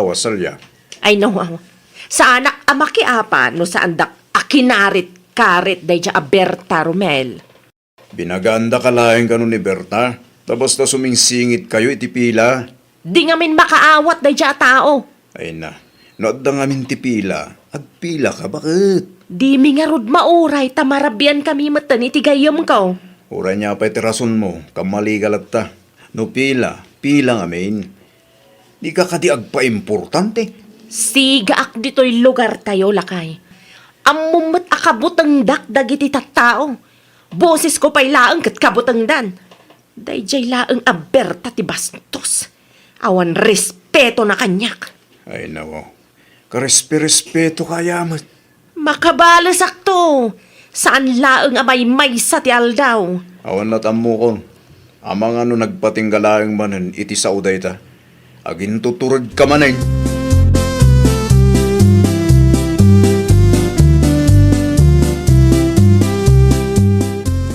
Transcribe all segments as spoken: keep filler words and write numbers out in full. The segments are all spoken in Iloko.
Awa, Celia. Ay, no, aw. Saanak a makiapan no saandak a kinarit-karit daydiay a Berta, Romel. Binagandaka laeng kano ni Berta, ta basta sumingsingitkayo iti pila. Di ngamin makaawat daydiay a tao. Ay na, no adda ngamin ti pila, agpilaka, baket? Dimi ngarud mauray ta marabiankami metten iti gayyemko. Uray ania pay ti rasonmo, kammalika latta. No pila, pila ngamin. Dika kadi agpaimportante? Sigaak ditoy lugartayo, lakay. Ammom met a kabutengdak dagiti tattao. Bosesko pay laeng ket kabutengdan. Daydiay laeng a Berta ti bastos. Awan respetona kaniak. Ay, nawaw. Karespe-respetoka aya met. Makabalesakto. Saan laeng a maymaysa ti aldaw. Awan natammokon. Amangan no nagpatingga laeng manen iti sao dayta. Agintuturedka manen.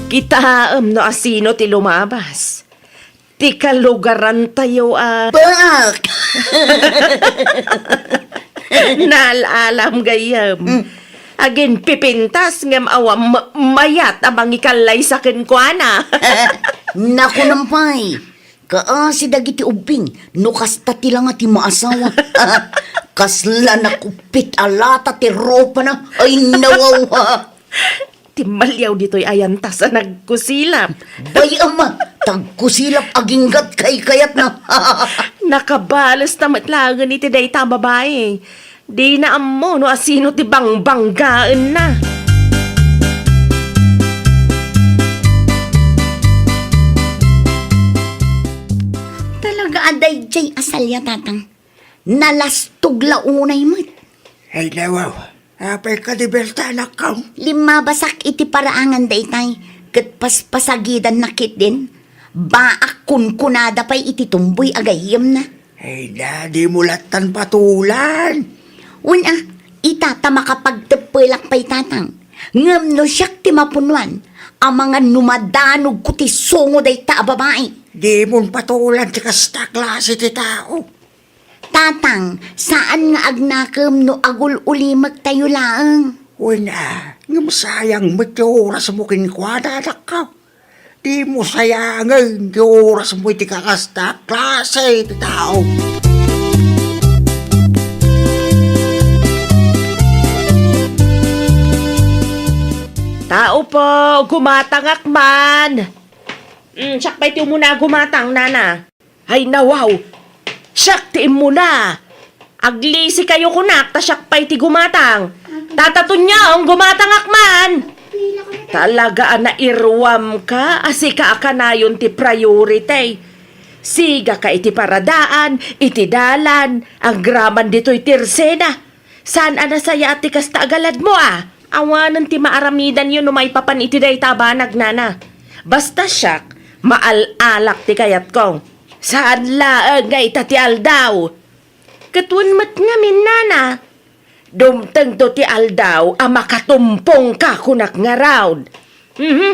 Kitaem no asino ti lumabas. Ti kalugarantayo a Baak! Naal-alam gayyem. Mm. Aginpipintas ngem awan ma-, mayat a mangikallaysa kenkuana. Nakunam pay, kaasi dagiti ubbing, no kasta ti langa ti maasawa. Kasla nakuppit a lata ti ropana. Ay, nawaw. Timmaliaw ditoy ayantas a nagkusilap. Bay, ama, tagkusilap aginggat kaykayatna. Nakabalesta met laengen iti dayta a babai. Dina ammo no asino ti bangbanggaenna. Talaga a daydiay a salia, Tatang. Nalastog la unay met. Ay, nawaw. Apay kadi Berta, anakko? Limmabasak iti paraangan daytay, ket paspasagidanna ketdin. Baak kunkunada pay iti tumboy a gayyemna. Ay na, dimo lattan patulan. Wen a, ita ta makapagteppelak pay, Tatang. Ngem no siak ti mapunuan, amangan no madanogko ti sungo dayta a babai. Dimon patulan ti kasta a klase ti tao. Tatang, saan nga agnakem no agul-ulimektayo laeng. Wen a, ngem sayang met ti orasmo kenkuana, anakko. Dimo sayangen ti orasmo iti kakasta a klase ti tao. Tao po, gumatangak man. Mm, siak pay ti umuna gumatang, nana. Ay, nawaw! Siak ti immuna! Aglisikayo kunak ta siak pay ti gumatang. Tata Tonyong, gumatangak man! Talaga a nairuamka a sika a kanayon ti priority. Sigaka iti paradaan, iti dalan, agraman ditoy tersena. Saan a nasayaat ti kasta a galadmo a? Awanen ti maaramidanyo no maipapan iti dayta a banag, nana. Basta siak, maal-alak ti kayatko. Saan laeng nga ita ti aldaw. Ket wen met ngamin, nana. Dumtengto ti aldaw a makatumpongka kunak ngarud. Mhm.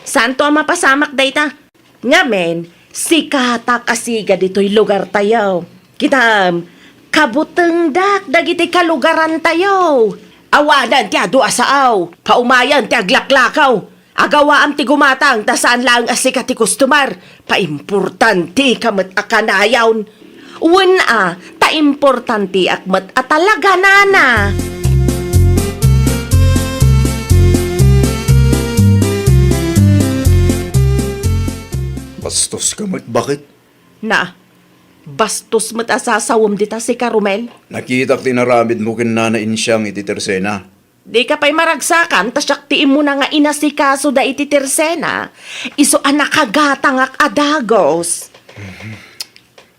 Saanto a mapasamak dayta. Ngamin, sikatak a siga ditoy lugartayo. Kitam, kabutengdak dagiti kalugarantayo. Awanen ti adu a sao, paumayen ti aglaklakaw. Agawaam ti gumatang ta saan laeng a sika ti customer. Paimportanteka met a kanayon. Wen a, ta importanteak met a talaga, nana. Bastoska met, baket? Na, bastos met a sasawem dita sika, Romel. Nakitak ti inaramidmo ken Nana Insiang iti tersena. Dika pay maragsakan ta siak ti immuna nga inasikasoda iti tersena, isu a nakagatangak a dagus.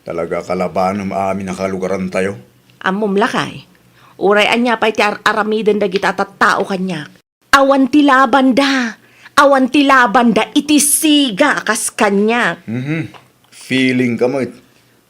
Talaga a kalabanem amin a kalugarantayo. Ammom, lakay, uray ania pay ti ar-aramiden dagita a tattao kaniak, awan ti labanda, awan ti labanda iti siga a kas kaniak. Mhm. Feelingka met.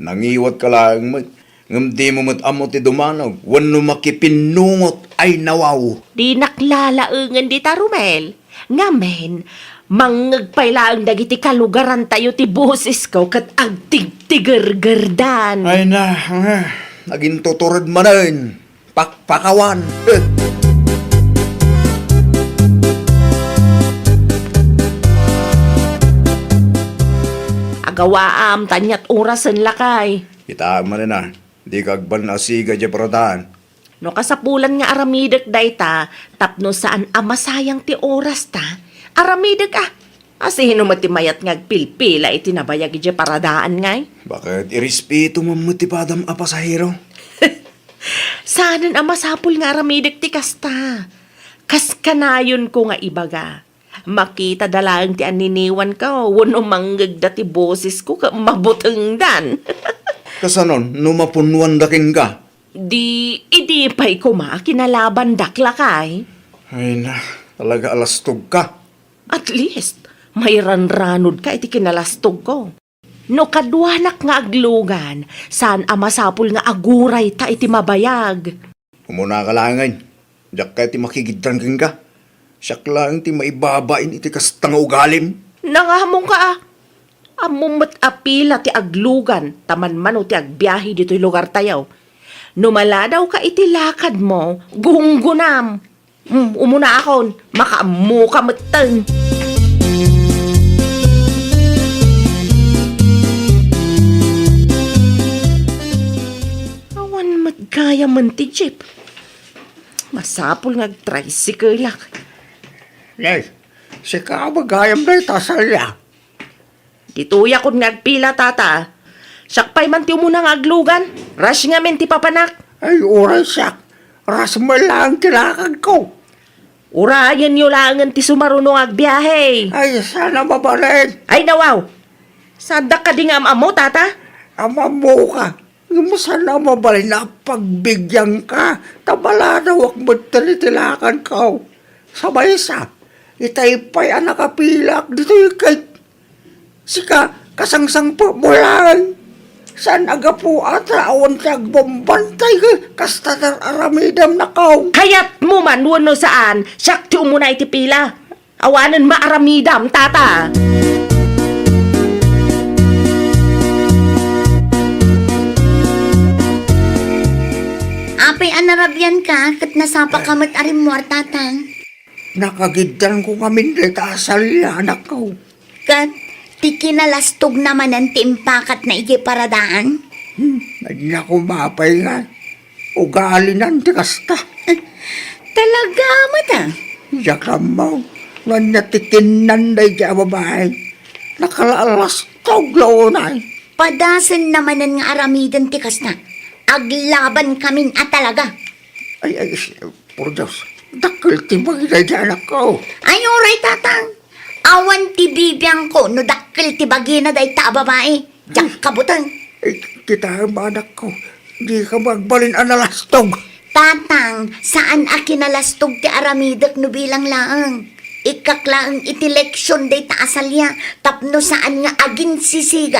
Nangiwatka laeng met. Ngem dimo met ammo ti dumanaw wenno makipinnungot. Ay, nawaw! Dinak lalaengen dita, Romel. Ngamin, mangngeg pay laeng dagiti kalugarantayo ti bosesko ket agtigtigergerdan. Ay na, nga. Nagintutured manen. Pakpakawan. Agawaam, ta aniat orasen, lakay? Kitaem manen a, dika agban-asiga idiay paradaan. No kasapulan nga aramidek dayta, tapno saan a masayang ti orasta, aramidek a. Asino met ti mayat nga agpilpila iti nabayag idiay paradaan ngay? Baket irespeto man met ti padam a pasahero. Saanen a masapul nga aramidek ti kasta. Kas kanayonko nga ibaga, makitada laeng ti anniniwanko wenno mangngegda ti bosesko ket mabutengdan. Kasanon no mapunnuanda kenka? Di, idi pay koma a kinalabandak, lakay. Ay na, talaga a lastogka. At least, mairanranodka iti kinalastogko. No kaduanak nga aglugan, saan a masapul nga agurayta iti mabayag. Umunaka laengen. Diak kayat ti makigiddan kenka. Siak laeng ti maibabain iti kasta nga ugalim. Nangamongka a. Ammom met a pila ti aglugan ta manmano ti agbiahe ditoy lugartayo. No maladawka iti lakadmo, gunggonam. Hmm, umunaakon, makaammoka metten. Awan met gayamen ti jeep. Masapul nga agtricycle-ak. Nay, sika a gayam dayta a salya. Ditoyakon nga agpila, tata. Siak pay man ti umuna nga aglugan. Rush ngamin ti papanak. Ay, uray siak. Rush met laeng ti lakadko. Urayenyo laengen ti sumaruno nga agbiahe. Ay, saan a mabalin. Ay, nawaw. Saandak kadi nga am-ammo, tata? Am-ammoka. Ngem saan a mabalin a pagbigyanka, ta maladawak metten iti lakadko. Sa maysa, itay pay a nakapilaak ditoy ket sika, kasangsangpetmo laeng. Saan a gapu a ta awan ti agbambantay, kasta ti ar-aramidem, nakaw. Kayatmo man wenno saan, siak ti umuna iti pila. Awanen maaramidam, tata. Apay a narabianka ket nasapaka met a rimmuar, tatang? Nakagiddanko ngamin dayta a salya, anakko. Ket ti kinalastogna manen ti impakatna idiay paradaan? Hmm, ania koma pay nga. Ugalinan ti kasta. Talaga met a? Diak ammo no ania ti kinnan daydiay a babai. Nakalastog la unay. Padasenna manen nga aramiden ti kasta. Aglabankamin a talaga. Ay, ay, por Dios, dakkel ti bagi daydiay anakko. Ay, uray, tatang. Awan ti bibiangko no dakkel ti bagina dayta a babai. Diak kabuteng. Eh, kitaem, anakko, dika agbalin a nalastog. Tatang, saan a kinalastog ti aramidek no bilang laeng. Ikkak laeng iti leksion dayta a salia tapno saan nga aginsisiga.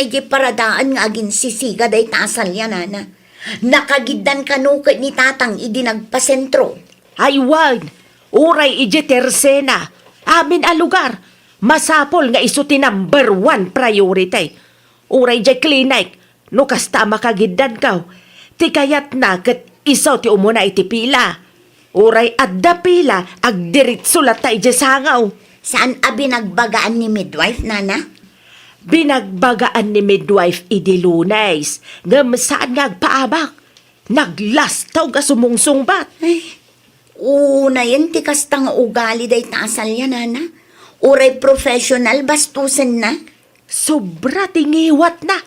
Idiay paradaan nga aginsisiga dayta a salia, nana. Nakagiddan kano ket ni tatang idi nagpasentro. Ay wen, uray idiay tersena, amin a lugar, masapul nga isu ti number one priority. Uray idiay klinik, no kasta a makagiddanko, ti kayatna ket isu ti umuna iti pila. Uray adda pila, agdiritso latta idiay sangaw. Saan a binagbagaan ni midwife, nana? Binagbagaan ni midwife idi Lunes, ngem saan nga agpaabak. Naglastog a sumungsungbat. Ay, unayen ti kasta nga ugali dayta a salia, nana. Uray professional bastosenna. Sobra ti ngiwatna,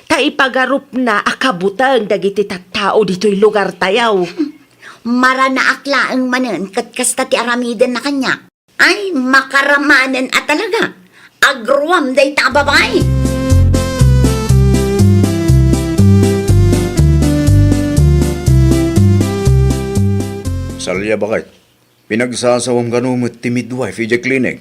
ta ipagarupna a kabuteng dagiti tattao ditoy lugartayo. Maranaak laeng manen ket kasta ti aramidenna kaniak. Ay, makaramanen a talaga. Agruam dayta a babai. Salia, baket. Pinagsasawam kano met ti midwife idiay klinik?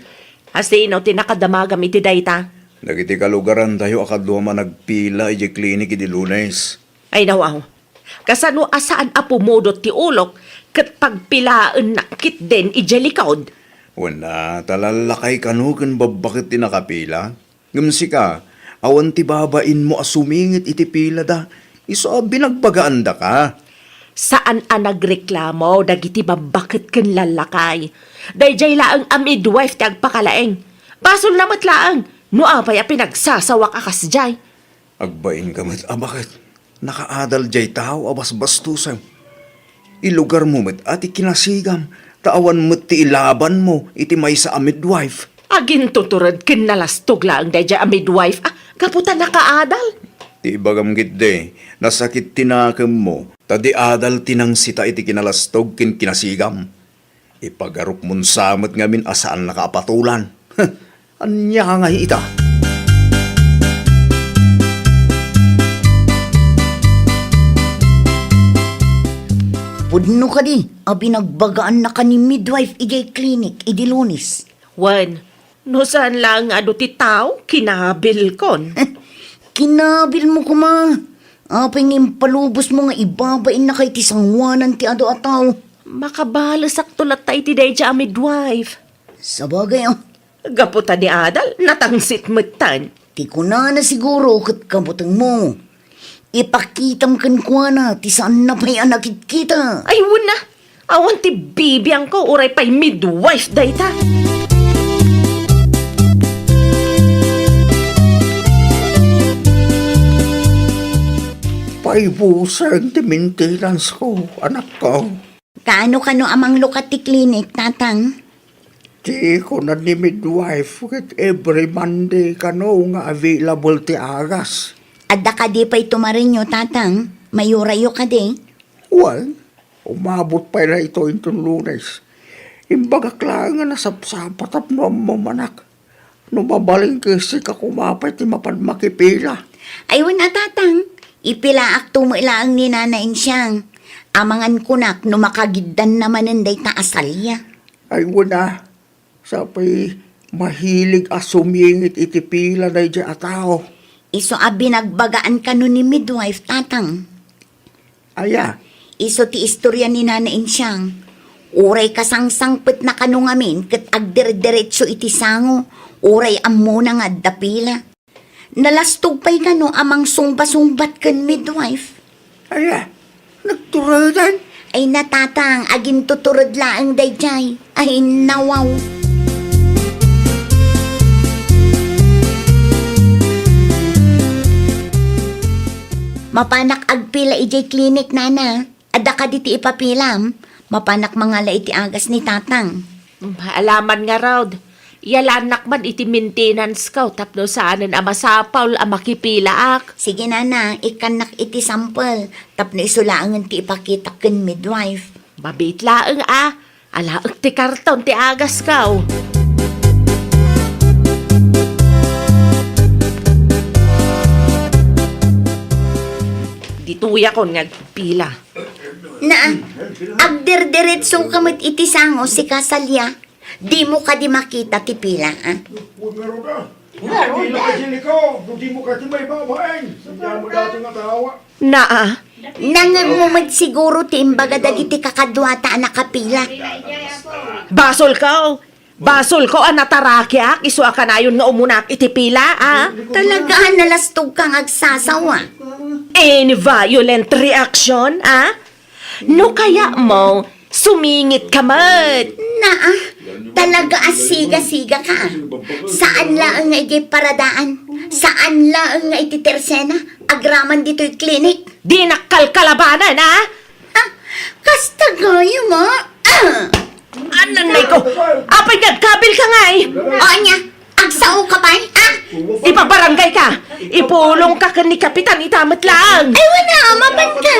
Asino ti nakadamagam iti dayta? Dagiti kalugarantayo a kadua man nagpila idiay klinik idi Lunes. Ay, nawaw. Kasano a saan a pumudot ti ulok ket pagpilaennak ketdin idiay likod? Wen a, ta lallakay kano ken babbaket ti nakapila. Ngem sika, awan ti babainmo a sumingit iti pilada, isu a binagbagaandaka. Saan a nagreklamo dagiti babbaket ken lallakay. Daydiay laeng a midwife ti agpakalaeng. Basolna met laeng no apay a pinagsasawak a kasdiay. Agbainka met a baket. Nakaadal diay tao a basbastusem. Ilugarmo met a ti kinasigam, ta awan met ti ilabanmo iti maysa a midwife. Agintutured ken nalastog laeng daydiay a midwife a gapu ta nakaadal. Ti ibagam ketdi, nasakit ti nakemmo, ta di adal ti nangsita iti kinalastog ken kinasigam. Ipagarupmon sa met ngamin a saannaka a patolan. Ania ngay ita? Pudno kadi a binagbagaannaka ni midwife idiay klinik idi Lunes? Wen, no saan laeng nga adu ti tao, kinabilkon. Kinabilmo koma. Apay nga impalubosmo nga ibabainnaka iti sangoanan ti adu a tao? Makabalesakto latta iti daydiay a midwife. Sabagay, ah. Gapu ta ni adal, natangsit metten. Ti kunana siguro ket kabutengmo. Ipakitam kenkuana ti saanna pay a nakitkita. Ay, wen a. Awan ti bibiangko, uray pay midwife dayta. Paibuseng ti maintenance ko, anakko. Kaano kano a manglukat ti klinik, Tatang? Ti kuna ni midwife ket every Monday kano nga available ti agas. Adda kadi pay tumarenyo, Tatang? Mayurayo kadi? Wen, umabot pay daytoy inton Lunes. Imbagak laeng a nasapsapa tapno ammom, anak. No mabalin ket sika koma pay ti mapan makipila. Ay, wen a, Tatang. Ipilaakto met laeng ni Nana Ensiang. Amangan kunak no makagiddanna manen dayta a salia. Ay, wen a. Sapay mahilig a sumingit iti pila daydiay a tao. Isu a binagbagaan kano ni midwife, Tatang. Aya? Isu ti istorya ni Nana Ensiang. Uray kasangsangpetna kano ngamin ket agderderetso iti sango, uray ammona nga adda pila. Nalastog pay kano a mangsungba-sungbat ken midwife. Aya? Nagturedan? Ay, na, Tatang, agintutured laeng daydiay. Ay, nawaw. Mapanak agpila idiay klinik, Nana. Adda kadi ti ipapilam? Mapanak mangala iti agas ni Tatang. Alaman ngarud, iyalannak man iti maintenance ko tapno saanen a masapul a makipilaak. Sige, Nana, ikkannak iti sampel tapno isu laengen ti ipakitak ken midwife. Mabiit laeng a, alaek ti karton ti agasko. Ditoyakon nga agpila. Na, agderderetso ka met iti sango, sika salia. Dimo kadi makita ti pila, a? Ngarud, a. Ngarud, a. Dimo kadi maibabain. Saan mo dati nga tawa? Naa. Nangem mo met siguro ti imbaga dagiti kakaduata a nakapila. Basolko. Basolko a natarakiak isu a kanayon nga umunak iti pila, a? Talaga a nalastogka nga agsasawa. Any violent reaction, a? No kayatmo, sumingitka met. Naa, talaga a siga-sigaka. Saan laeng nga idiay paradaan, saan laeng nga iti tersena, agraman ditoy klinik. Dinak kalkalabanan, a? Ha? Kasta gayam, a? Ah! Ananay ko! Apay nga agkabilka ngay? O, ania? Agsao ka pay, a? Ipabarangay ka! Ipulong ka ken ni Kapitan ita met laeng! Ay, wen a, mapan ka!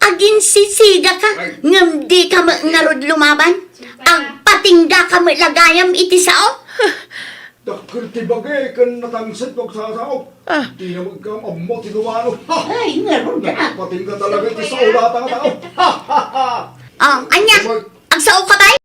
Aginsisiga ka, ngem di ka met ngarud lumaban. Agpatingga ka met la gayam iti sao. Dakkel ti bagi ken natangsit no agsasao. Ah. Di na magkam ammo ti dumano. Ha! Ay, ngarud ka. Patingga talaga iti sao data nga tao. Ha, ha, ha. O, ania? Agsao ka pay?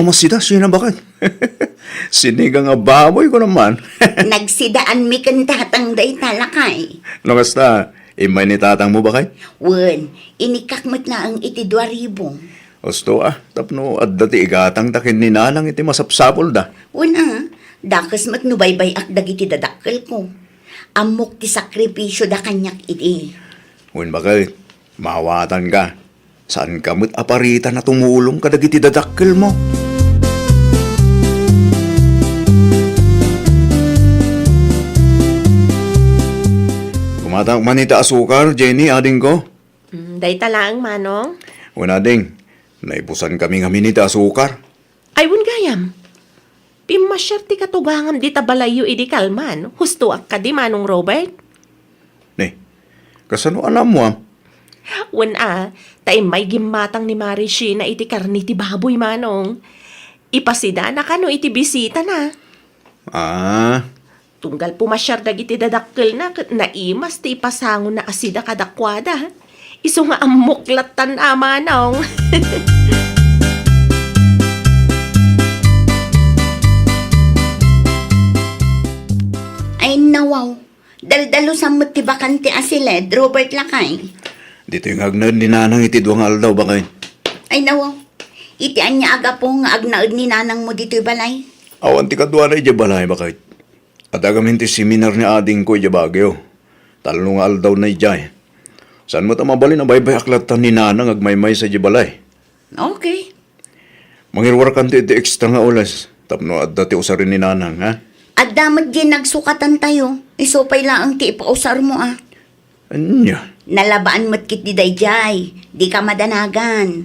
Masida, sina baket? Sinigang a baboy ko naman. Nagsidaanmi ken tatang dayta, lakay. No kasta, immay ni tatangmo, baket? Wen, inikak met laeng iti dua ribu. Usto, ah, tapno adda ti igatangta ken ni nanang iti masapsapulda. Wen, ah, dakes met no baybay-ak dagiti dadakkelko. Ammok ti sakripisioda kaniak idi. Wen, baket, maawatanka. Saanka met a paritan a tumulong kadagiti dadakkelmo. Gumatak man iti asukar, Jenny, adingko. Mm, dayta laeng, Manong. Wen, ading, naibusankami ngamin iti asukar. Ay, wen gayam. Pimmasiar ti katugangam dita balayyo idi kalman. Hustoak kadi, Manong Robert? Ni, kasano a naammoam? Wen a, ta immay gimmatang ni Mari Sheena iti karne ti baboy, Manong. Ipasidana kano iti bisitana. Ah. Tunggal pumasiar dagiti dadakkelna ket naimas ti ipasangona a sida kadakuada. Isu nga ammok lattan a, Manong. Ay, nawaw. Daldalusan met ti bakante a siled, Robert, lakay. Ditoy nga agnaed ni Nanang iti dua nga aldaw, baket. Ay, nawaw. Iti ania a gapu nga agnaed ni nanangmo ditoy balay? Awan ti kaduana idiay balay, baket. Adda ngamin ti seminar ni adingko idiay Baguio. Tallo nga aldawna idiay. Saan met a mabalin a baybay-ak lattan ni Nanang agmaymaysa idiay balay. Okay. Mangiruarkanto iti extra nga oles tapno adda ti usaren ni Nanang, ha? Adda met diay nagsukatantayo. Isu pay laeng ti ipausarmo, a. Ania? Nalabaan met ketdi daydiay. Dika madanagan.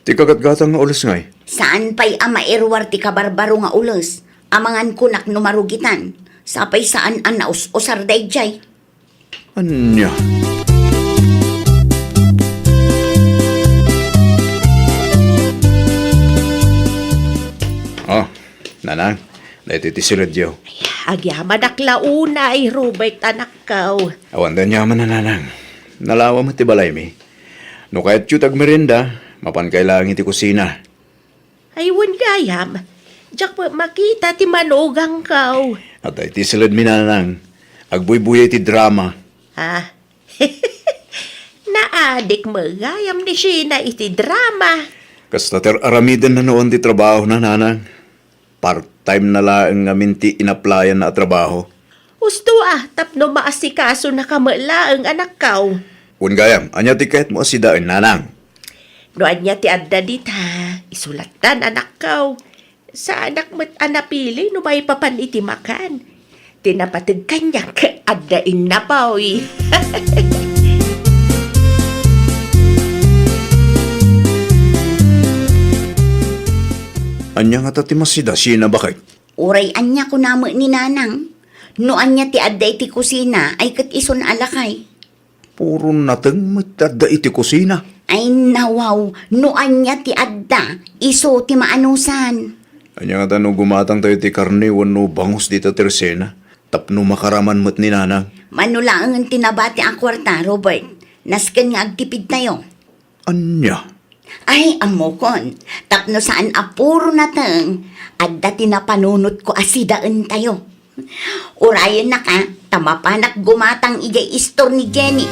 Ti kagatgatang nga oles ngay? Saan pay a mairuar ti kabarbaro nga oles? Amangan kunak no marugitan. Sapay saan a naus-usar daydiay. Ania? Oh, Nanang, daytoy ti siledyo. Ay, agyamanak la unay, Robert, anakko. Awan ti aniaman a, Nanang. Nalawa met ti balaymi. No kayatyo ti agmerienda, mapankay laeng iti kusina. Ay, wen gayam, diak met makita ti manugangko. Adda iti siledmi, Nanang. Agbuybuya iti drama. Ah. Naadik met gayam ni Sheena iti drama. Kasta ti ar-aramidenna no awan ti trabahona, Nanang. Part-time na laeng ngamin ti inaplayanna a trabaho. Usto a, tapno maasikasonaka met laeng, anakko. Wen gayam, ania ti kayatmo a sidaen, Nanang? No ania ti adda dita, isu lattan, anakko. Saanak met a napili no maipapan iti makan. Ti napateg kaniak, adda innapoy. Ania ngata ti masida, Sheena, baket? Uray ania kuna met ni Nanang? No ania ti adda iti kusina, ay ket isun a lakay. Puro nateng met ti adda iti kusina. Ay, nawaw, no ania ti adda, isu ti maanusan. Ania ngata no gumatangtayo ti karne wenno bangus dita ti resena, tapno makaraman met ni Nanang? Mano laengen ti nabati a kuarta, Robert. Nasken nga agtipidtayo. Ania? Ay, ammokon, tapno saan a puro nateng, adda ti napanunotko a sidaentayo. Urayennaka, ta mapanak gumatang idiay istor ni Jenny.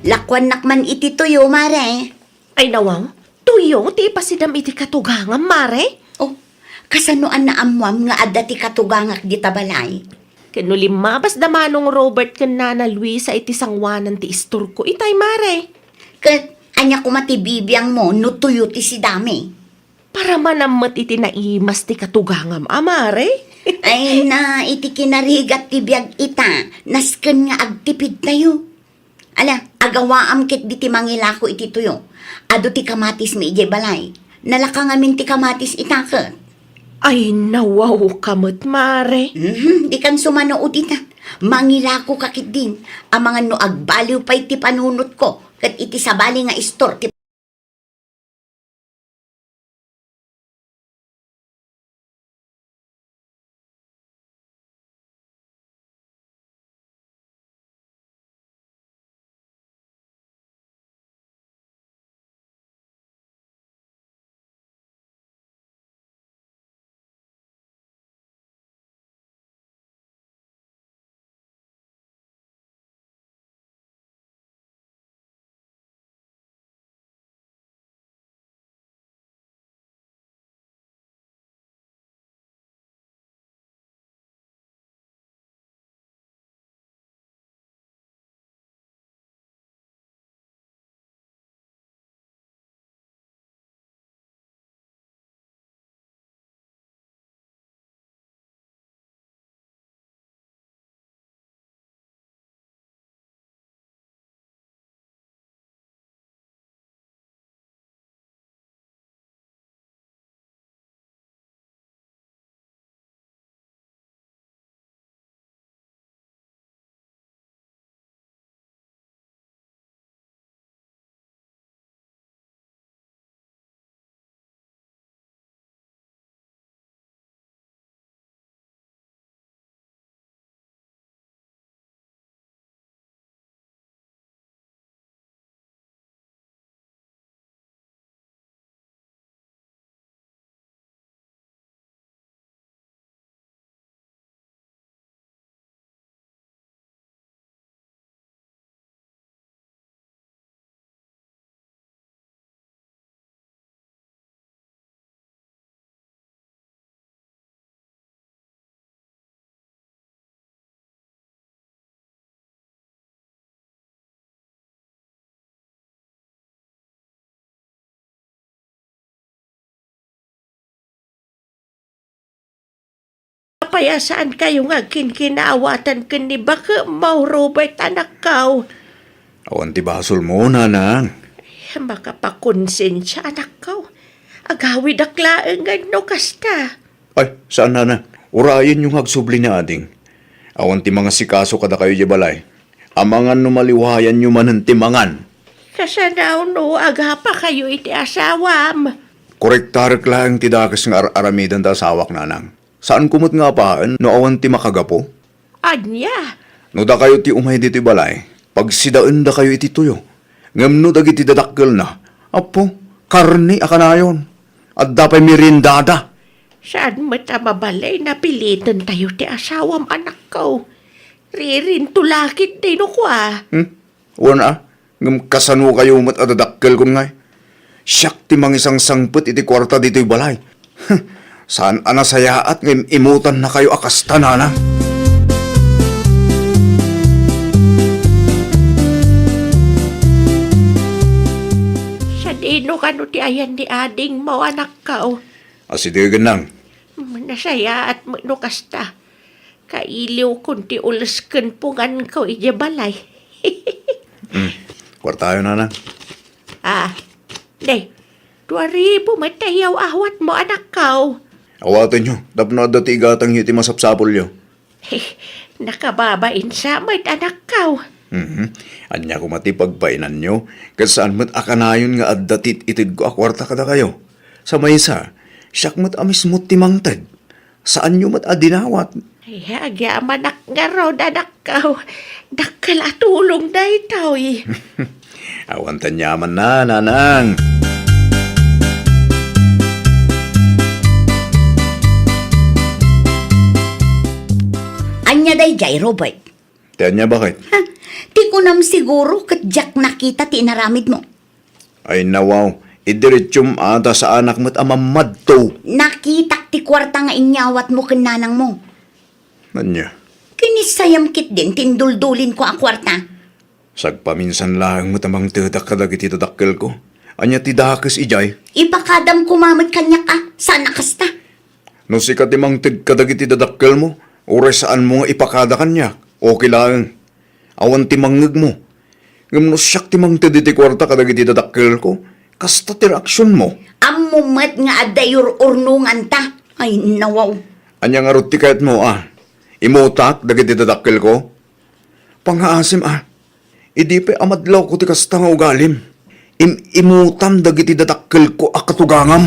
Lakuannak man iti tuyo, Mare. Ay, nawaw, tuyo ti ipasidam iti katugangam, Mare? Oh, kasano a naammuam nga adda ti katugangak dita balay? Ken no limmabas da Manong Robert ken Nana Luisa iti sangoanan ti istorko itay, Mare? Ket ania koma ti bibiangmo no tuyo ti sidami? Paramanam met iti naimas ti katugangam a, Mare. Ay na, iti kinarigat ti biag ita, nasken nga agtipidtayo. Ala, agawaam ketdi ti mangilako iti tuyo. Adu ti kamatismi idiay balay. Nalaka ngamin ti kamatis ita ket. Ay, nawaw ka met, Mare. Mhm, dikan sumano dita. Mangilakoka ketdin. Amangan no agbaliw pay ti panunotko, ket iti sabali nga istor ti Apay a saan kayo nga agkinkinaawatan ken ni bakem, Mao Robert, anakkaw? Awan ti basolmo, nanang. Makapakonsensia, anakkaw. Agawidak laeng no kasta. Ay, saan, nanang. Urayenyo nga agsubli ni ading. Awan ti mangasikaso kadakayo idiay balay. Amangan no maliwayanyo manen ti mangan. Kasano no agapa kayo iti asawam? Korektarek laeng ti dakes nga ar-aramidan ti asawak, nanang. Saanko met nga apaen no awan ti makagapu? Ania? No dakayo ti umay ditoy balay, pagsidaendakayo iti tuyo. Ngem no dagiti dadakkelna, Apo, karne a kanayon. Adda pay meriendada. Saan met a mabalin a pilitentayo ti asawam, anakko. Ririnto la ketdi no kua. Hmm? Wen a, ngem kasano kayo met a dadakkelkon ngay? Siak ti mangisangsangpet iti kuarta ditoy balay. Saan a nasayaat nga im-imutannakayo a kasta, nanang. Sadino kano ti ayan ni adingmo, anakko? Asidegen, nang. Nasayaat met no kasta. Kailiwkon ti ules ken punganko idiay balay. Hmm. Kuartayo, nanang. Ah, de, dua ribu met ti awatmo, anakko. Awatenyo, tapno adda ti igatangyo iti masapsapulyo. Nakababain sa met, anakko. Mhm. Ania koma ti pagbainanyo, ket saan met a kanayon nga adda ti itedko a kuarta kadakayo. Sa maysa, siak met a mismo ti mangted. Saanyo met a dinawat. Ay, agyamanak ngarud, anakko. Dakkel a tulong daytoy. Awan ti aniamanna, nanang. Ania daydiay, Robert? Ti ania, baket? Ha? Ti kunam siguro ket diak nakita ti inaramidmo. Ay, nawaw. Idiretsum a ta saanak met a mammadto. Nakitak ti kuarta nga inyawatmo ken nanangmo. Ania? Kinissayam ketdin ti induldulinko a kuarta. Sagpaminsan laeng met a mangtedak kadagiti dadakkelko. Ania ti dakes idiay? Ipakadam koma met kaniak a, saan a kasta. No sika ti mangted kadagiti dadakkelmo, uray saanmo nga ipakada kaniak, okay laeng. Awan ti mangngegmo. Ngem no siak ti mangted iti kuarta kadagiti dadakkelko, kasta ti reaksionmo. Ammo met nga adda iyur-urnonganta. Ay, nawaw. Ania ngarud ti kayatmo, a? Imutak dagiti dadakkelko? Pangngaasim, a? Idi pay a madlawko ti kasta nga ugalim, im-imutam dagiti dadakkelko a katugangam.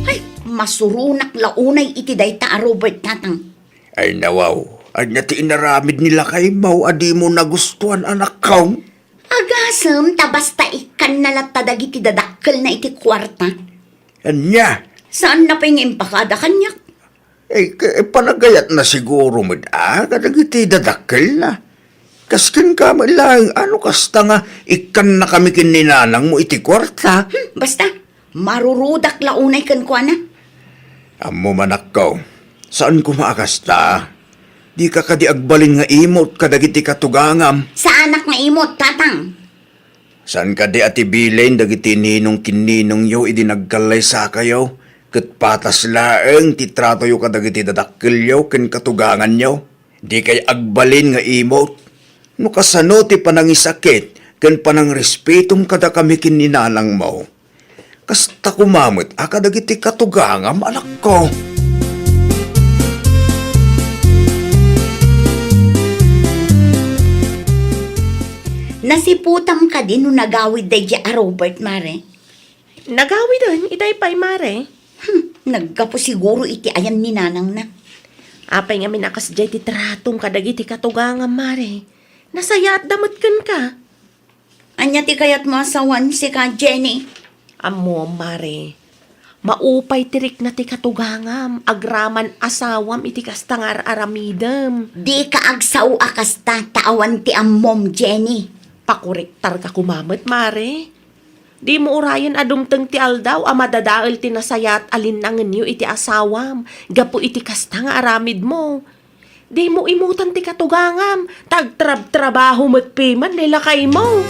Ay, masuronak la unay iti dayta a Robert, tatang. Ay, nawaw, ania ti inaramid ni lakaymo a dimo nagustuan, anakko? Agasem ta basta ikkanna latta dagiti dadakkelna iti kuarta. Ania? Saanna pay nga impakada kaniak? Eh, ka-, eh, panagayatna siguro met a kadagiti dadakkelna. Kas kenka met laeng, a, no kasta nga ikkannakami ken ni nanangmo iti kuarta. Hmm, basta, marurudak la unay kenkuana. Ammom, anakko, saan koma a kasta. Dika kadi agbalin nga imut kadagiti katugangam? Saanak nga imut, tatang. Saan kadi a ti bilen dagiti ninong ken ninongyo idi nagkallaysakayo, ket patas laeng ti tratoyo kadagiti dadakkelyo ken katuganganyo? Dikay agbalin nga imut. No kasano ti panangisakit ken panangrespetom kadakami ken ni nanangmo, kasta koma met a kadagiti katugangam, anakko. Nasiputam kadi no nagawid daydiay a Robert, Mare? Nagawiden, itay pay, Mare. Hmm, naggapu siguro iti ayan ni nanangna. Apay ngamin a kasdiay ti tratom kadagiti katugangam, Mare? Nasayaatda met kenka. Ania ti kayatmo a sawen, sika, Jenny? Ammom, Mare. Maupay ti rikna ti katugangam, agraman asawam iti kasta nga ar-aramidem. Dika agsao a kasta, ta awan ti ammom, Jenny. Pakorektarka koma met, Mare. Dimo urayen a dumteng ti aldaw a madadael ti nasayaat a linnangenyo iti asawam gapu iti kasta nga aramidmo. Dimo imutan ti katugangam, ta agtrabtrabaho met piman ni lakaymo.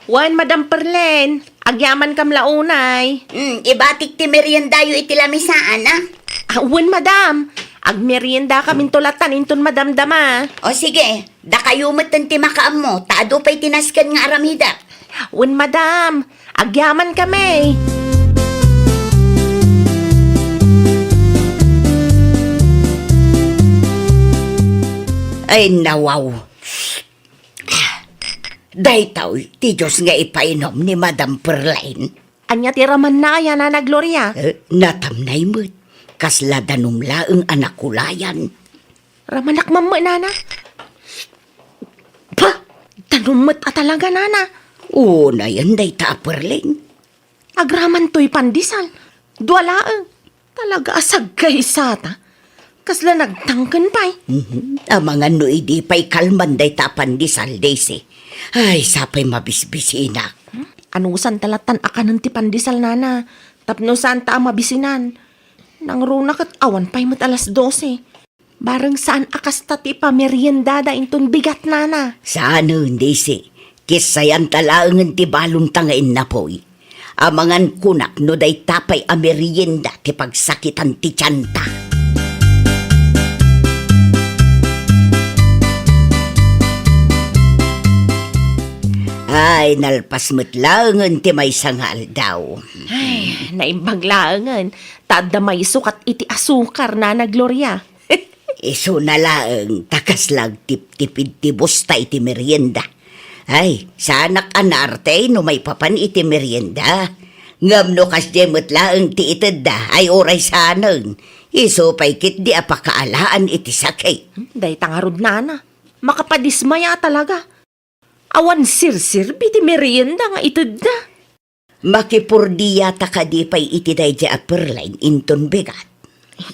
Wen, Madam Perlen, agyamankam la unay. Hmm, ibatik ti meriendayo iti lamisaan, a? Ah, wen, Madam. Agmeriendakam into latan inton madamdama. O sige, dakayo metten ti makaammo, ta adu pay ti nasken nga aramidek. Wen, Madam. Agyamankami. Ay, nawaw. Daytoy ti Diyos nga ipainom ni Madam Perlin. Ania ti ramanna aya, Nana Gloria? Eh, natamnay met. Kasla danum laeng a nakulayan. Ramanak mammet, Nana. Pa! Danum met a talaga, Nana. Unayen dayta a Perlin. Agraman toy pandesal. Dua laeng. Talaga a sagkaysata. Kasla nagtangken pay. Mhm. Amangan no idi pay kalman dayta a pandesal, Daisy. Ay, sapay mabisbisinak. Hmm? Anusan ta lattan a kanen ti pandesal, Nana? Tapno saan ta a mabisinan. Nangruna ket awan pay met alas dose. Bareng saan a kasta ti ipameriendada inton bigat, Nana. Saanen, Daisy. Kissayanta laengen ti balonta nga innapoy. Amangan kunak no dayta pay a merienda ti pagsakitan ti tianta. Ay, nalpas met laengen ti maysa nga aldaw. Ay, naimbag laengen. Ta adda mayso kat iti asukar, Nana Gloria. Isuna laeng ta kasla agtiptipid ti busta iti merienda. Ay, saanak a naarte no maipapan iti merienda. Ngem no kasdiay met laeng ti itedda, ay uray saanen. Isu pay ketdi a pakaalaan iti sakit. Hmm, dayta ngarud, Nana. Makapadismaya talaga. Awan sirserbi ti merienda nga itedda. Makipurdiata kadi pay iti daydiay a Perlin inton bigat?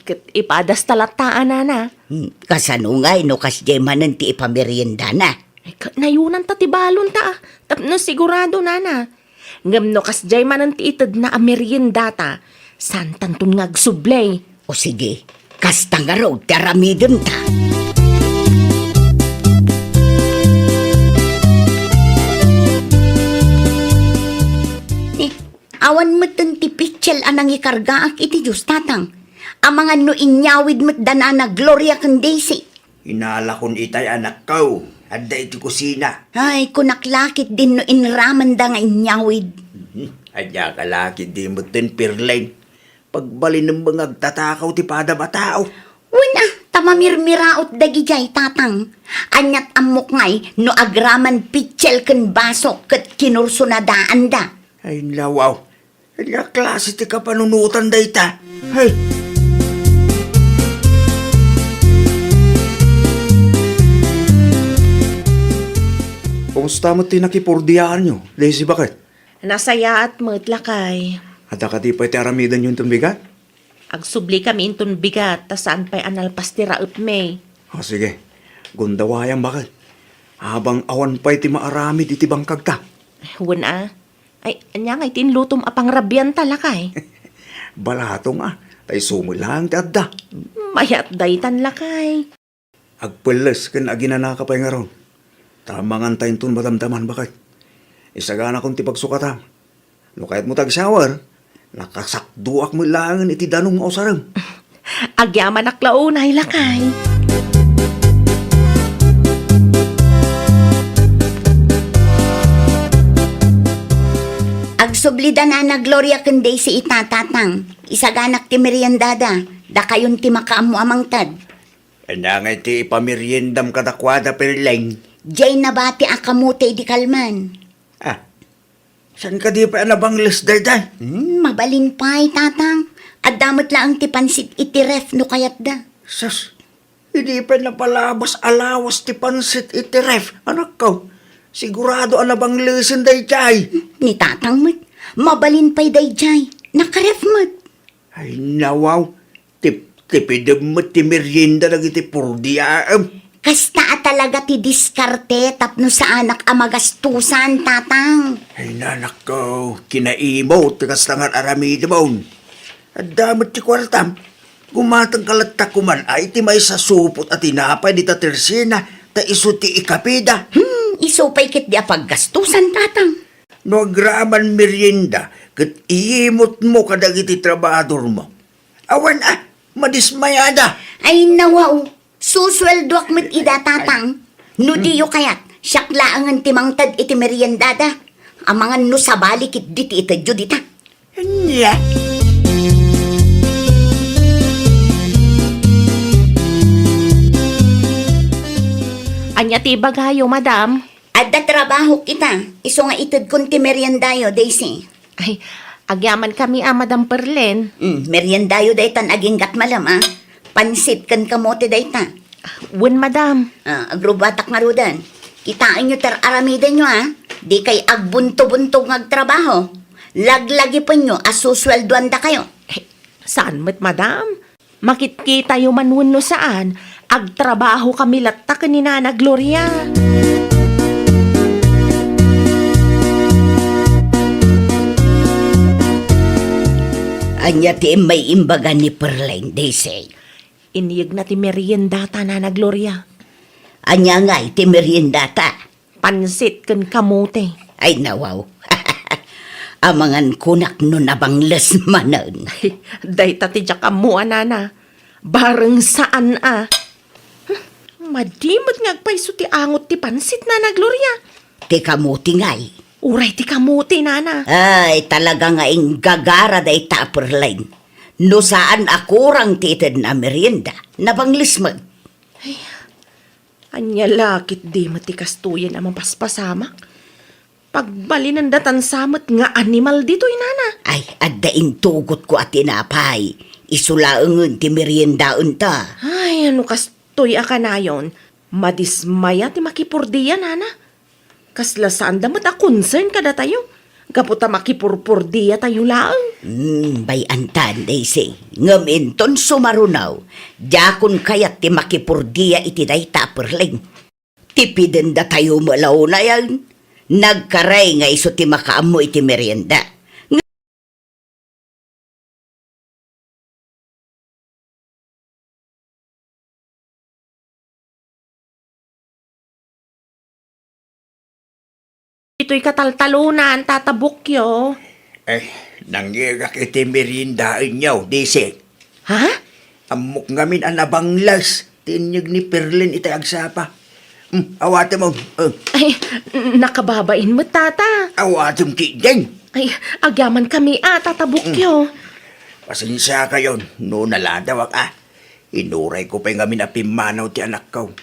Ket ipadasta latta, Nana. Hmm, kasano ngay no kasdiay manen ti ipameriendana? Ay, ka-, nayunanta ti balonta, a, tapno sigurado, Nana. Ngem no kasdiay manen ti itedna a meriendata, saantanton nga agsubli. O sige, kasta ngarud ti aramidenta. Ni, awan metten ti pitsel a nangikargaak iti Dios, Tatang. Amangan no inyawid met da Nana Gloria ken Daisy. Inalakon itay, anakko. Adda iti kusina. Ay, kunak la ketdin no inramanda nga inyawid. Mhm. Ania ka la ketdi metten, Perlin? Pagbalinem nga agtatakaw ti padam a tao. Wen a, ta mamirmiraot dagidiay, Tatang. Aniat ammok ngay no agraman pitsel ken baso ket kinursunadaanda. Ay, nawaw. Ania klase ti kapanunotan dayta? Ay! Kumusta met ti nakipurdiaanyo, Daisy, baket? Nasayaat met, lakay. Adda kadi pay ti aramidenyo inton bigat? Agsublikami inton bigat, ta saan pay a nalpas ti raepmi. O, sige. Gundawayam, baket. Abang awan pay ti maaramid iti bangkagta. Wen a. Ay, ania ngay ti inlutom a pangrabianta, lakay? Balatong a, ta isu met laeng ti adda. Mayat daytan, lakay. Agpelles ken aginanaka pay ngarud. Ta manganta inton madamdaman, baket. Isaganakon ti pagsukatam. No kayatmo ti agshower, nakasakdoak met laengen iti danum nga usarem. Agyamanak la unay, lakay. Agsubli da Nana Gloria ken Daisy ita, Tatang. Isaganak ti meriendada. Dakayon ti makaammo a mangted. Ania ngay ti ipameriendam kadakuada, Perlin? Diay nabati a kamote idi kalman. Ah, saan kadi pay a nabangles daydiay? Hmm, mabalin pay, Tatang. Adda met laeng ti pansit iti ref no kayatda. Sus, idi pay napalabas a lawas ti pansit iti ref, anakko. Sigurado a nabanglesen daydiay. Ni Tatang met, mabalin pay daydiay. Nakaref met. Ay, nawaw. Tip-, tipidem met ti merienda dagiti purdiaem. Kasta a talaga ti diskarte tapno saanak a magastusan, Tatang. Ay, nanakko, kinaimot ti kasta nga aramidemon. Adda met ti kuartam. Gumatangka latta koman a iti maysa supot a tinapay dita tersena, ta isu ti ikapida. Hmm, isu pay ketdi a paggastusan, Tatang. No agraman merienda ket iyimutmo kadagiti trabahadormo, awan a, madismayada. Ay, nawaw, susueldoak met ida, tatang. No diyo kayat, siak laengen ti mangted iti meriendada. Amangan no sabali ketdi ti itedyo dita. Ania? Ania ti ibagayo, madam? Adda trabahok ita, isu nga itedkon ti meriendayo, Daisy. Ay, agyamankami a, Madam Perlen. Mm, meriendayo daytan aginggat malem a. Pansit ken kamote dayta. Wen, madam. Ah, agrubatak ngaruden. Kitaenyo ti ar-aramidenyo a. Dikay agbunto-buntog nga agtrabaho. Laglagipenyo a susueldoandakayo. Eh, saan met, madam? Makitkitayo man wenno saan, agtrabahokami latta ken ni Nana Gloria. Ania ti immay imbaga ni Perleng, Daisy? Inyegna ti meriendata, Nana Gloria. Ania ngay ti meriendata? Pansit ken kamote. Ay, nawaw. Amangan kunak no nabangles manen. Dayta ti diak ammo a, nana. Bareng saan a. Hmm, madi met nga agpayso ti angot ti pansit, Nana Gloria. Ti kamote ngay? Uray ti kamote, nana. Ay, talaga nga inggagara dayta a Perleng. No saan a kurang ti itedna a merienda, nabangles met. Ay, ania la ketdi met ti kastoyen a mapaspasamak? Pagbalinendatan sa met nga animal ditoy, nana. Ay, adda intugotko a tinapay. Isu laengen ti meriendaenta. Ay, no kastoy a kanayon, madismaya ti makipurdia, nana. Kasla saanda met a concern kadatayo, gapu ta makipurpurdiatayo laeng. Hmm, bay-antan, Daisy. Ngem inton sumaruno, diakon kayat ti makipurdia iti dayta a Perleng. Tipidendatayo met la unayen. Nagkaray nga isu ti makaammo iti merienda. Ditoy kataltalonan, Tata Bukyo. Eh, nangyegak iti meriendaenyo, Daisy. Ha? Ammok ngamin a nabangles ti inyeg ni Perleng iti agsapa. Hmm, awatem, oh. Oh. Ay, nakababain met, Tata. Awatem ketdin. Ay, agyamankami a, Tata Bukyo. Hmm. Pasensiakayon no naladawak a. Inurayko pay ngamin a pimmanaw ti anakko.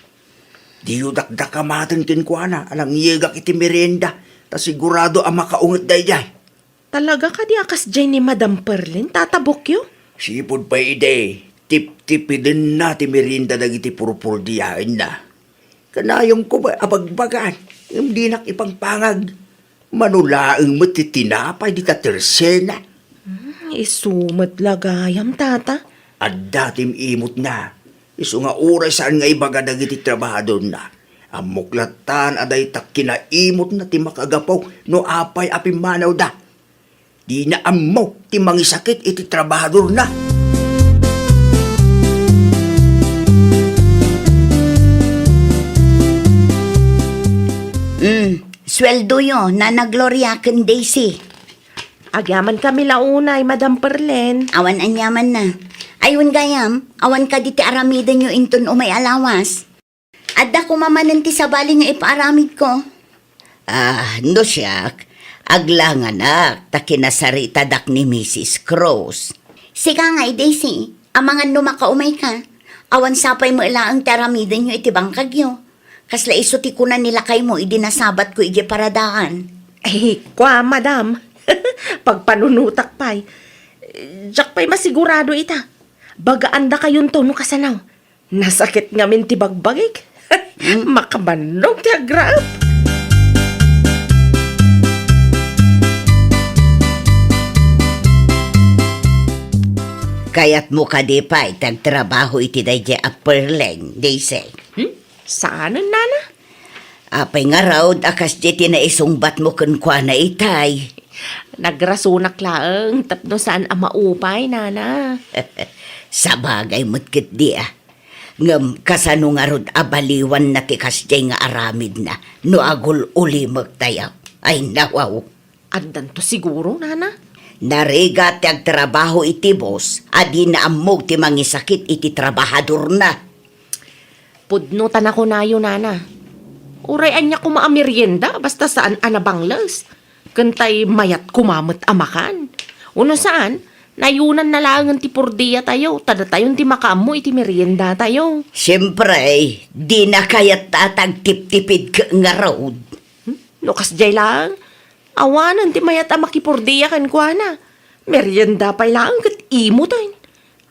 Diyo dakdakamaten kenkuana a nangyegak iti merienda, ta sigurado a makaunget daydiay. Talaga kadi a kasdiay ni Madam Perleng, Tata Bukyo? Sipud pay idi, tiptipidenna ti merienda dagiti purpurdiaenna. Kanayonko pay a bagbagaan, ngem dinak ipangpangag. Mano laeng met ti tinapay dita tersena. Hmm, isu met la gayam, Tata. Adda ti imutna. Isu nga uray saan nga ibaga dagiti trabahadorna. Ammok lattan a dayta kinaimutna ti makagapu no apay a pimmanawda. Dina ammo ti mangisakit iti trabahadorna. Mm, sueldoyo, Nana Gloria ken Daisy. Agyamankami la unay, Madam Perleng. Awan aniamanna. Ay, wen gayam, awan kadi ti aramidenyo inton umay a lawas? Adda koma manen ti sabali nga ipaaramidko. Ah, no siak, aglanganak ta kinasaritadak ni Missus Cruz. Sika ngay, Daisy, amangan no makaumayka. Awan sapay met laeng ti aramidenyo iti bangkagyo. Kasla isu ti kuna ni lakaymo idi nasabatko idiay paradaan. Ay, kua, madam. Pagpanunotak pay. Diak pay masigurado ita. Bagaandakayonto no kasano. Nasakit ngamin ti bagbagik. Hmm? Makabannog ti agraep. Kayatmo kadi pay ti agtrabaho iti daydiay a Perleng, Daisy? Hmm? Saanen, nana? Apay ngarud a kasdiay ti naisungbatmo kenkuana itay? Nagrasonak laeng tapno saan a maupay, nana. Sabagay met ketdi a. Ngem kasano ngarud a baliwanna ti kasdiay nga aramidna no agul-ulimektayo? Ay, nawaw. Addanto siguro, nana. Narigat ti agtrabaho iti bus a dina ammo ti mangisakit iti trabahadorna. Pudno ta nakunayo, nana. Uray ania koma a merienda, basta saan a nabangles. Ken tay mayat koma met a makan. Uno saan, nayunanna laengen ti purdiatayo, ta datayon ti makaammo iti meriendatayo. Siempre, dina kayat ta agtiptipid ket ngarud. Hmm? No kasdiay laeng, awanen ti mayat a makipurdia kenkuana. Merienda pay laeng ket imoten.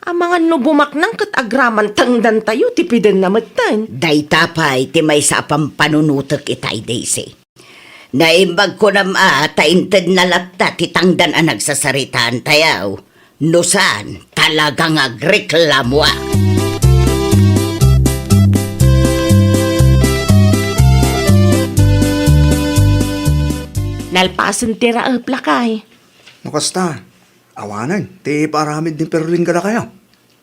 Amangan no bumaknang ket agraman tangdantayo, tipidenna metten. Dayta pay ti maysa a pampanunotek itay, Daisy. Naimbag kunam a ta intedna latta ti tangdan a nagsasaritaantayo. No saan, talaga nga agreklamoak. Nalpasen ti raep, lakay. No kasta, awanen ti ipaaramid ni Perling kadakayo.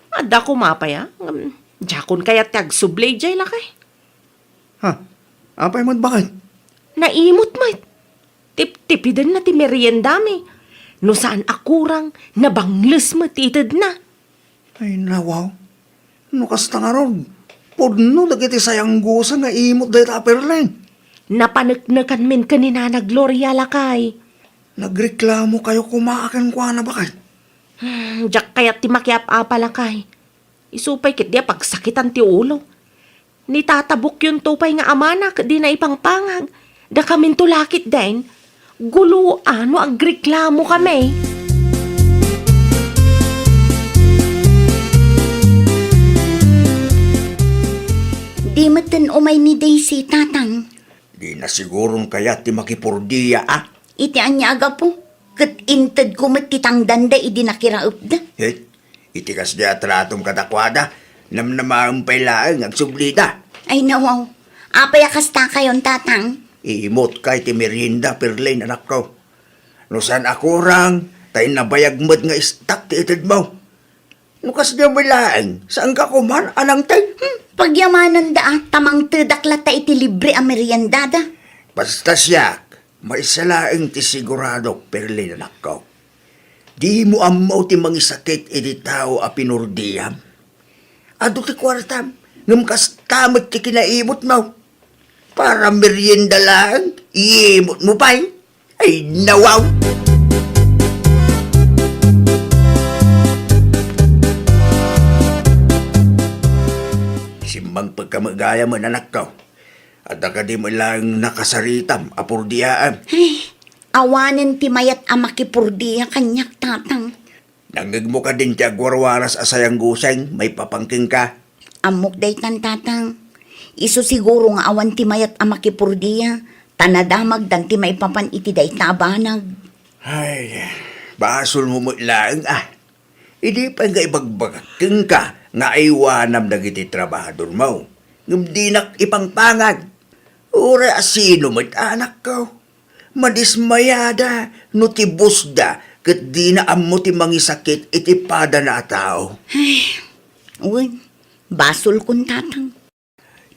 Adda koma pay a. Ngem, diakon kayat ti agsubli idiay, lakay. Ha? Apay met, baket? Naimot met. Tiptipidenna ti meriendami. No saan a kurang, nabangles met ti itedna. Ay, nawaw. No kasta ngarud, pudno dagiti sayangguseng nga imot dayta a Perling. Napaneknekanmin ken ni Nana Gloria, lakay. Nagreklamokayo koma kenkuana, baket? Hmm, diak kayat ti makiap-apa, lakay. Isu pay ketdi a pagsakitan ti ulo. Nitatabokyonto pay nga amana ket dina ipangpangag. Dakaminto la ketdin, guloa no agreklamokami. Di metten umay ni Daisy, Tatang. Dina siguron kayat ti makipurdia, a? Iti ania a gapu? Ket intedko met ti tangdanda idi nakiraepda. Ket iti kasdi a tratom kadakuada, namnamaem pay laeng nga agsublida. Ay, nawaw. Apay a kastakayon, Tatang? Iimotka iti merienda, Perling, anakko. No saan a kurang, ta innabayag met nga istak ti itedmo. No kasdiay met laeng, saanka koman a nangted? Hmm, pagyamananda a, ta mangtedak latta iti libre a meriendada. Basta siak, maysa laeng ti siguradok, Perling, anakko. Dimo ammo ti mangisakit iti tao a pinurdiam. Adu ti kuartam, ngem kasta met ti kinaimotmo. Para merienda laeng, iimotmo pay? Ay, nawaw! Simmangpet ka met gayam, anakko. Adda kadi met laeng nakasaritam a purdiaem? Ay, awanen ti mayat a makipurdia kaniak, Tatang. Nangngegmo kadin ti agwarwaras a sayangguseng maipapan kenka? Ammok daytan, Tatang. Isu siguro nga awan ti mayat a makipurdia, ta nadamagdan ti maipapan iti dayta a banag. Ay, basolmo met laeng, a. Idi pay nga ibagbagak kenka nga aywanam dagiti trabahadormo, ngem dinak ipangpangag. Uray a sino met, anakko. Madismayada no ti busda ket dina ammo ti mangisakit iti padana a tao. Ay, wen, basolkon, Tatang.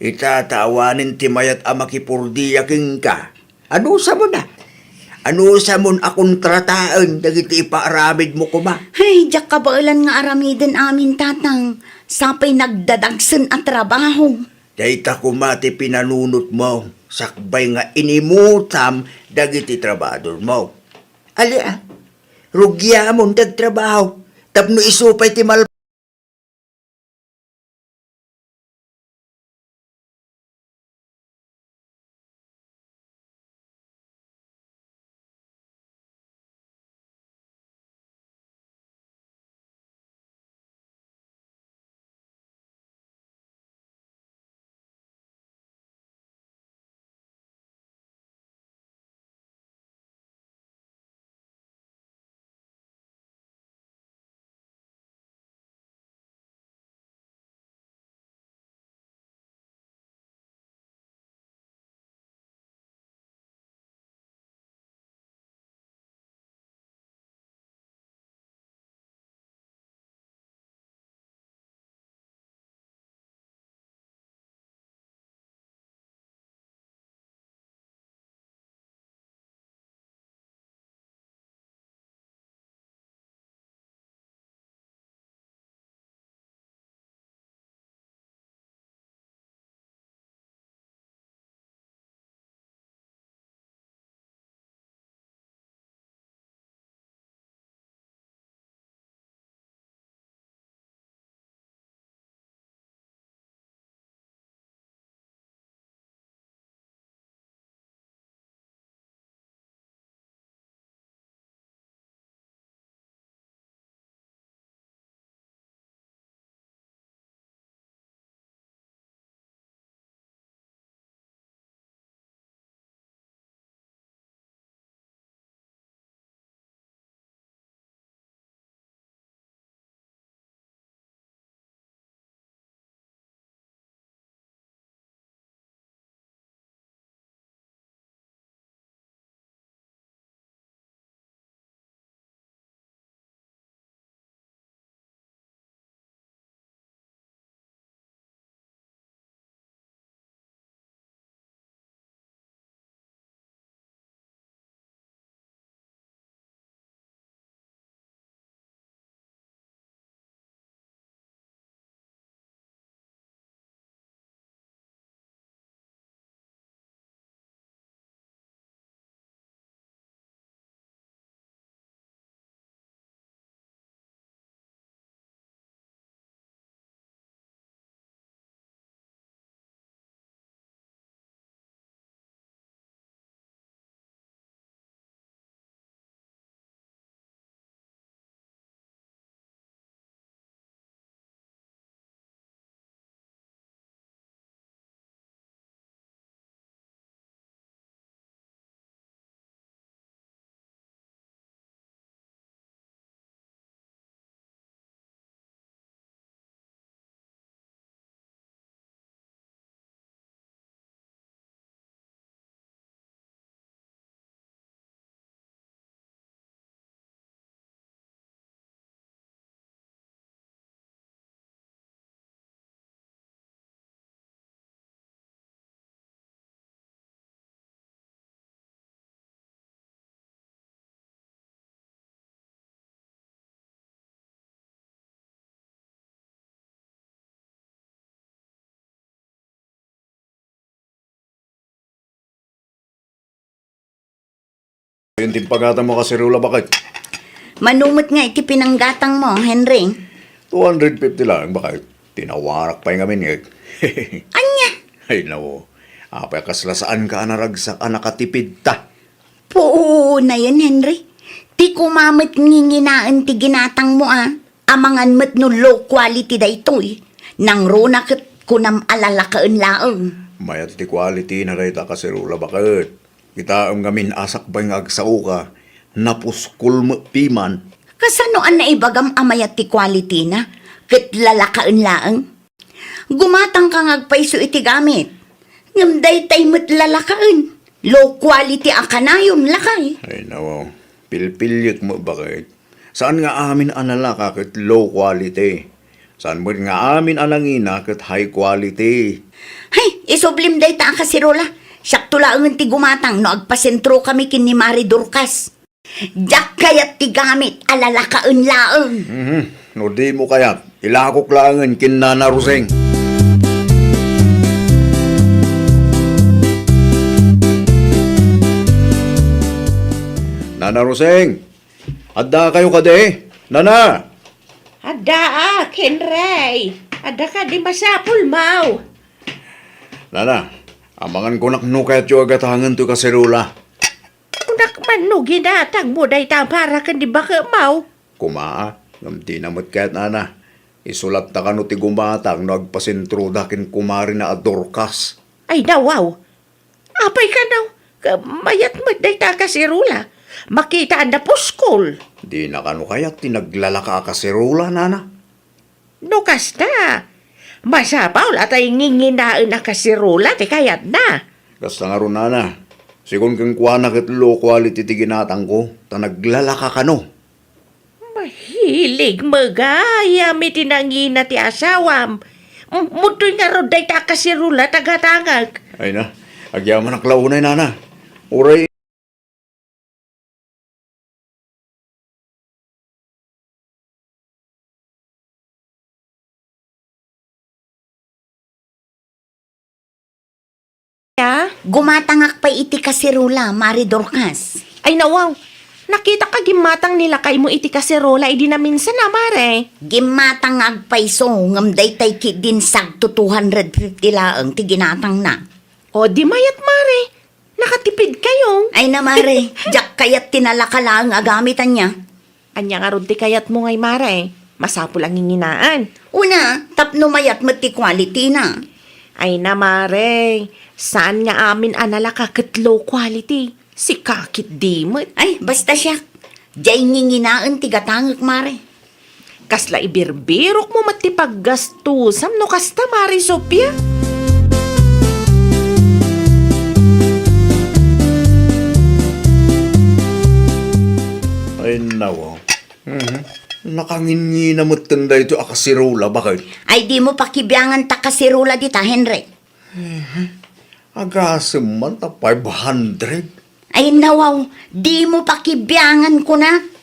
Ita ta awanen ti mayat a makipurdia kenka. Anusamon a? Anusamon a kontrataen dagiti ipaaramidmo koma? Ay, diak kabaelan nga aramiden amin, Tatang. Sapay nagdadagsen a trabaho. Dayta koma ti pinanunotmo, sakbay nga inimutam dagiti trabahadormo. Ali a, rugiamon ti agtrabaho, tapno isu pay ti mal- Intin paggatangmo a kaserula, baket? Mano met nga iti pinanggatangmo, Henry? Two hundred fifty laeng, baket. Tinawarak pay ngamin, ngek. Ania? Ay, nao. Apay a kasla saanka a naragsak a nakatipidta? Puunayen, Henry. Ti kuma met nginginaen ti ginatangmo, a. Amangan met no low quality daytoy. Nangruna ket kunam a lalakaen laeng. Mayat ti quality na dayta a kaserula, baket. Kitaem ngamin a sakbay nga agsaoka, napuskol met piman. Kasano a naibagam a mayat ti quality na, ket lalakaen laeng? Gumatangka nga agpayso iti gamit. Ngem daytay met lalakaen. Low quality a kanayon, lakay. Ay, nao. Pilpiliek met, baket. Saan nga amin a nalaka ket low quality. Saan met nga amin a nangina ket high quality. Hay, isublim dayta a kaserula. Siakto laengen ti gumatang no agpasentrokami ken ni Mari Dorcas. Diak kayat ti gamit a lalakaen laeng. Mhm. No dimo kayat, ilakok laengen ken Nana Roseng. Nana Roseng, addakayo kadi? Nana! Addaak, Henry. Adda kadi masapulmo? Nana, amangan kunak no kayatyo a gatangen toy kaserula. Kunak man no ginatangmo dayta para ken ni baketmo? Kuma, ngem dina met kayat, Nana. Isulatta kano ti gumatang no agpasentroda ken kumarina a Dorcas. Ay, nawaw. Apay kano, mayat met dayta a kaserula. Makitaen a puskol. Dina kano kayat ti naglalaka a kaserula, Nana? No kasta, masapul a tay nginginaen a kaserula ti kayatna. Kasta ngarud, Nana. Sigun kenkuana ket low quality ti ginatangko, ta naglalaka kano. Mahilig met gayam iti nangina ti asawam. M-, mutoy ngarud dayta a kaserula ta gatangek. Ay na, agyamanak la unay, Nana. Uray Ya? Gumatangak pay iti kaserula, Mari Dorcas. Ay, nawaw. Nakitak a gimmatang ni lakaymo iti kaserula idi naminsan a, Mare. Gimmatang nga agpayso, ngem daytay ketdin sagto two hundred fifty laeng ti ginatangna. O, di mayat, Mare. Nakatipid kayo. Ay na, Mare. Diak kayat ti nalaka laeng a gamit, ania. Ania ngarud ti kayatmo ngay, Mare? Masapul a nginginaan. Una, tapno mayat met ti quality na. Ay na, Mare. Saan nga amin a nalaka ket low quality? Sika ketdi met. Ay, basta siak. Diay nginginaen ti gatangek, Mare. Kasla ibirbirokmo met ti paggastusam no kasta, Mare Sofia? Ay, nawa. Mhm. Nakangingina metten daytoy a kaserula, baket? Ay, dimo pakibiangan ta kaserula dita, Henry. Eh, agasem man ta five hundred. Ay, nawaw, dimo pakibiangan, kunak.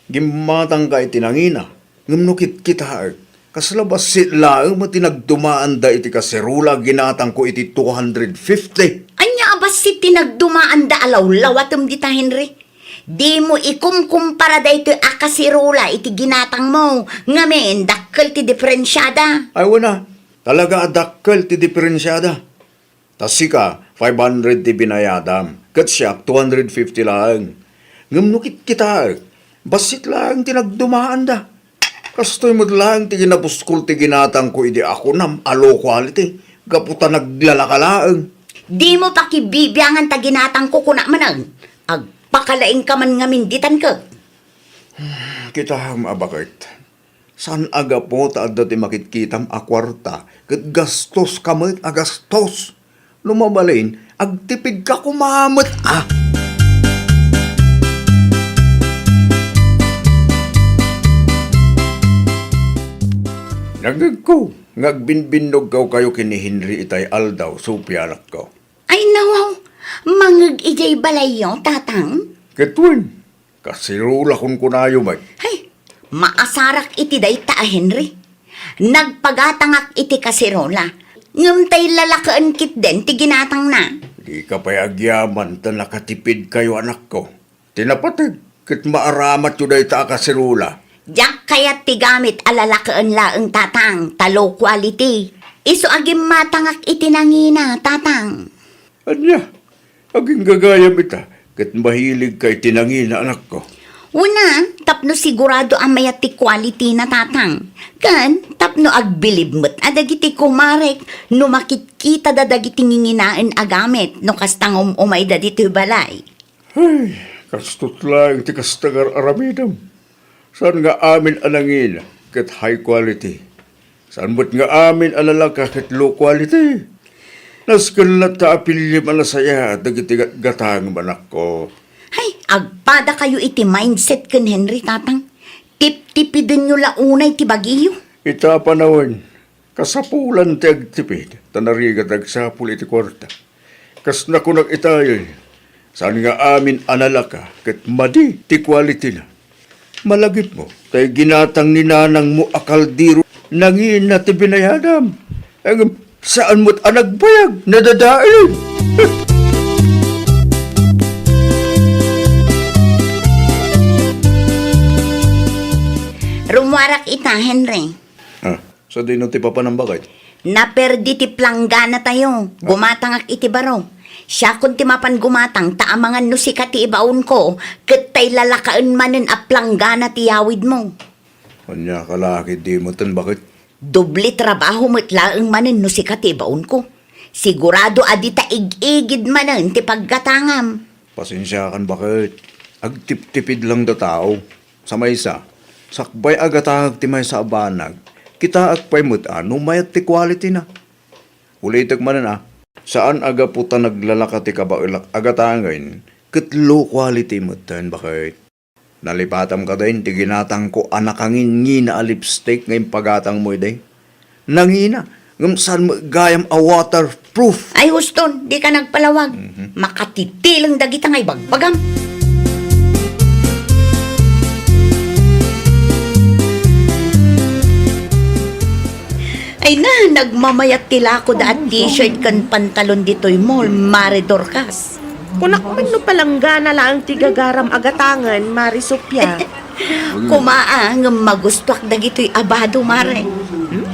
Gimmatangka iti nangina, ngem no kitkitaek, kasla bassit laeng met ti nagdumaanda iti kaserula a ginatangko iti two hundred fifty. Ania a bassit ti nagdumaanda a lawlawatem dita, Henry? Dimo ikumkumpara daytoy a kaserula iti ginatangmo, ngamin, dakkel ti diferensiada. Ay, wen a, talaga a dakkel ti diferensiada. Ta sika, five hundred ti binayadam, ket siak, two hundred fifty laeng. Ngem no kitkitaek, bassit laeng ti nagdumaanda. Kastoy met laeng ti kinabuskol ti ginatangko idi a kunam a low quality, gapu ta naglalaka laeng. Dimo pakibibiangan ta ginatangko, kunak manen. Agpakalaingka man ngamin ditan ket. Kitaem a baket. Saan a gapu ta adda ti makitkitam a kuarta, ket gastoska met a gastos. No mabalin, agtipidka koma met a. Nagegko nga agbinbinnogkayo ken ni Henry itay aldaw, Sofia, anakko. Ay, nawaw, mangeg idiay balayyo, Tatang? Ket wen, kaserula kunkunayo met. Hay, maasarak iti dayta a Henry. Nagpagatangak iti kaserula, ngem tay lalakaen ketdin ti ginatangna. Dika pay agyaman ta nakatipidkayo, anakko. Ti napateg ket maaramatyo dayta a kaserula. Diak kayat ti gamit a lalakaen laeng, Tatang, ta low quality. Isu a gimmatangak iti nangina, Tatang. Ania? Aginggagayam ita, ket mahiligka iti nangina, anakko. Una, tapno sigurado a mayat ti quality na, Tatang. Ken tapno agbilib met a dagiti kumarek no makitkitada dagiti nginginaen a gamit no kasta nga um-umayda ditoy balay. Ay, kastot laeng ti kasta nga ar-aramidem. Saan nga amin a nangina ket high quality. Saan met nga amin a lalaka ket low quality. Nasken latta a piliem a nasayaat dagiti gatgatangem, anakko. Hay, agpadakayo iti mindset ken Henry, Tatang. Tiptipidenyo la unay ti bagiyo. Ita a panawen, kasapulan ti agtipid, ta narigat agsapul iti kuarta. Kas nakunak itayen, saan nga amin a nalaka ket madi ti quality-na. Malagipmo, tay ginatang ni nanangmo a kaldero, nangina ti binayadam. Ngem saan met a nagbayag, nadadael. Rumuarak ita, Henry. Ah, sadino ti papanam, baket? Naperdi ti planggana tayo. Ah. Gumatangak iti baro. Siakon ti mapan gumatang ta amangan no sika ti ibaonko, ket tay lalakaen manen a planggana ti yawidmo. Ania ka la ketdi metten, baket? Doble trabaho met laeng manen no sika ti ibaonko. Sigurado a dita ig-igid manen ti paggatangam. Pasensiakan, baket. Agtiptipid lang da tao. Sa maysa, sakbay a gatangek ti maysa a banag, kitaek pay met a no mayat ti quality-na. Ulitek manen a, saan a gapu ta naglalaka ti kabaelak a gatangen ket low quality metten, baket. Nalipatam kadin ti ginatangko a nakangingina a lipstick nga impagatangmo idi. Nangina, ngem saan met gayam a waterproof. Ay, huston, dika nagpalawag. Mhm. Makatitileng dagita nga ibagbagam. Ay na, nagmamayat ti lako da a t-shirt ken pantalon ditoy mall, Mare Dorcas. Kunak man no palanggana laeng ti gagaram a gatangen, Mare Sofia. Kuma a, ngem magustuak dagitoy a bado, Mare. Hmm?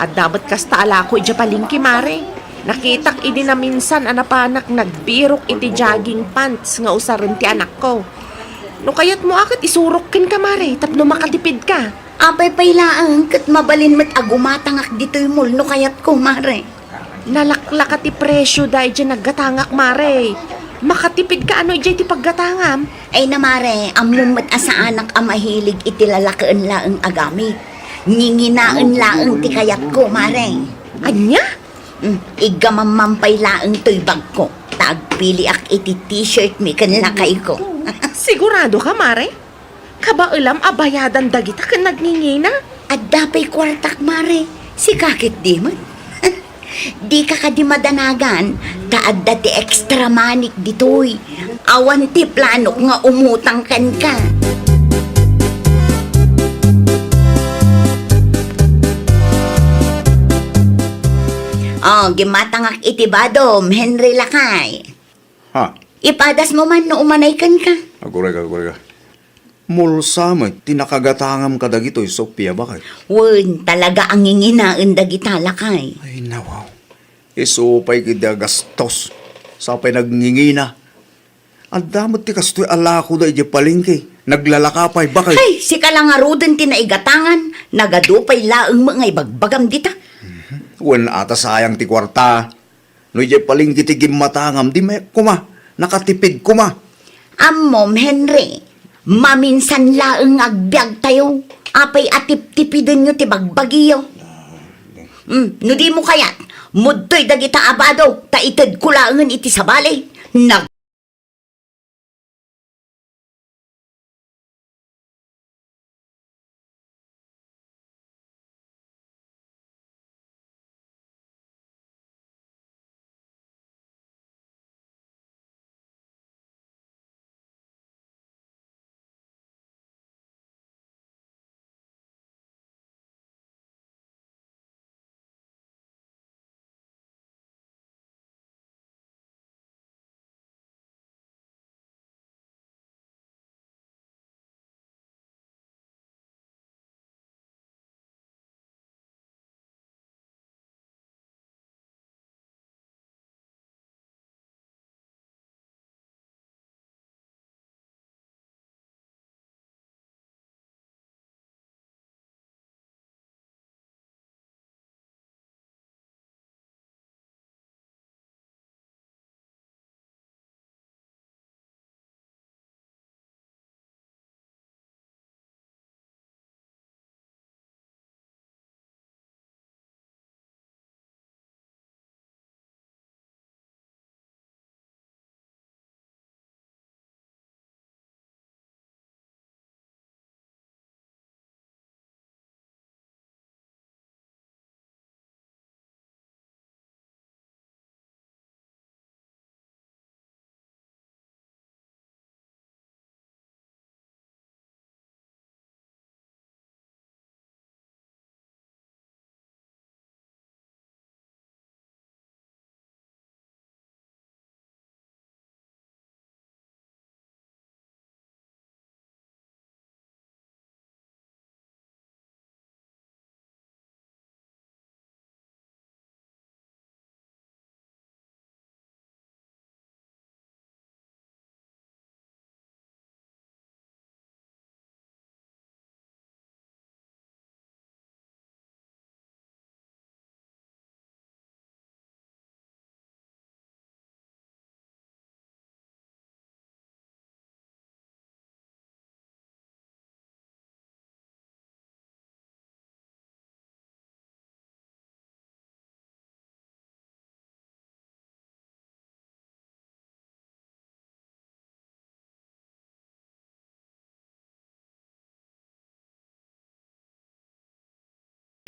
Adda met kasta a lako idiay palengke, Mare. Nakitak idi naminsan a napanak nagbirok iti jogging pants nga usaren ti anakko. No kayatmo a ket isurok kenka, Mare, tapno makatipidka. Apay pay laeng ket mabalin met a gumatangak ditoy mall no kayatko, Mare. Nalaklaka ti presio da idiay naggatangak, Mare. Makatipidka a no idiay ti paggatangam? Ay na, Mare, ammom met a saanak a mahilig iti lalakaen laeng a gamit. Nginginaen laeng ti kayatko, Mare. Ania? Mm, iggamamman pay laeng toy bagko, ta agpiliak iti t-shirt mi ken lakayko. Sigurado ka, Mare? Kabaelam a bayadan dagita ken nagngingina? Adda pay kuartak, Mare. Sika ketdi met. Dika kadi madanagan, ta adda ti extra money ditoy. Awan ti planok nga umutang kenka. Oh, gimmatangak iti badom, Henry lakay. Ha? Ipadasmo man no umanay kenka. Agurayka, agurayka. Mulsa met ti nakagatangam kadagitoy, Sofia, baket. Wen, talaga a nginginaen dagita, lakay. Ay, nawaw. Isu pay ketdi a gastos. Sa pay nagngingina. Adda met ti kastoy a lakoda idiay palengke. Naglalaka pay, baket. Hay, sika la ngaruden ti naigatangan. Nagadu pay laeng met nga ibagbagam dita. Mhm. Wen, ata sayang ti kuarta. No idiay palengke ti gimmatangam, di met koma, nakatipid koma. Ammom, Henry, maminsan laeng nga agbiagtayo. Apay a tiptipidenyo ti bagbagiyo? Mm, no dimo kayat, mudtoy dagita a bado, ta itedko laengen iti sabali. Nag-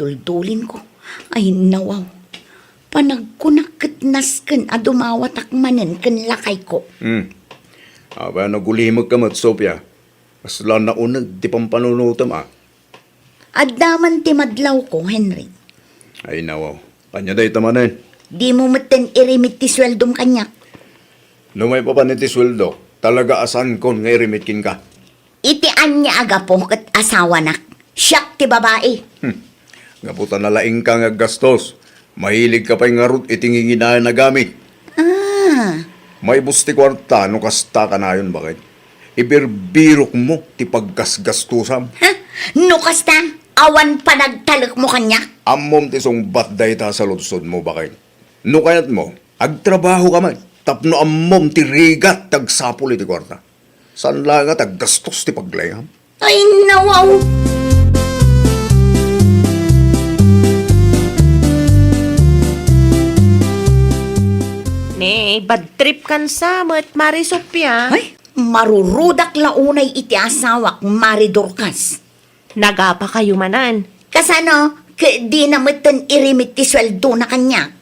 Duldulinko. Ay, nawaw. Panagkunak ket nasken a dumawatak manen ken lakayko. Hmm. Apay a nagulimekka met, Sofia? Kasla nauneg ti pampanunotem, a. Adda man ti madlawko, Henry. Ay, nawaw. Ania dayta manen? Dimo metten irimit ti sueldom kaniak. No maipapan iti sueldo, talaga a saankon nga irimit kenka. Iti ania a gapu ket asawanak, siak ti babai. Hmm. Gapu ta nalaingka nga aggastos, mahiligka pay ngarud iti nginginaen a gamit. Ah. Maibus ti kuarta no kasta kanayon, baket. Ibirbirokmo ti paggasgastusam. Ha? No kasta, awan panagtalekmo kaniak? Ammom ti sungbat dayta a saludsodmo, baket. No kayatmo, agtrabahoka met tapno ammom ti rigat ti agsapul iti kuarta. Saan laeng a ti aggastos ti paglaingam. Ay, nawaw! Ne, bad trip kan sa met, Mare Sofia. Ay, marurudak la unay iti asawak, Mare Dorcas. Nagapakayo manen. Kasano? Ket dina metten irimit ti sueldona kaniak.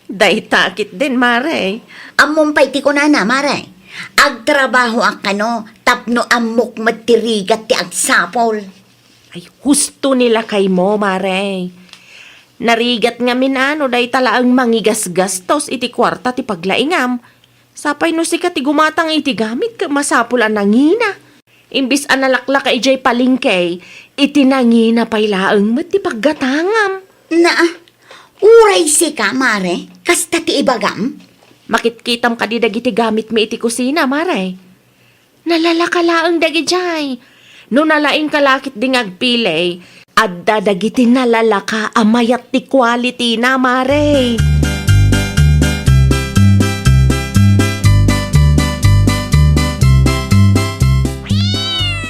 Dayta ketdin, Mare. Ammom pay ti kunana, Mare. Agtrabahoak kano tapno ammok met ti rigat ti agsapul. Ay, husto ni lakaymo, Mare. Narigat ngamin a no dayta laeng mangigasgastos iti kuarta ti paglaingam. Sapay no sika ti gumatang iti gamit ket masapul a nangina. Imbes a nalaklaka idiay palengke, iti nangina pay laeng met ti paggatangam. Naa, uray sika, Mare, kasta ti ibagam? Makitkitam kadi dagiti gamitmi iti kusina, Mare? Nalalaka laeng dagidiay. No nalaingka la ketdi nga agpili, adda dagiti nalalaka a mayat ti quality-na, Mare.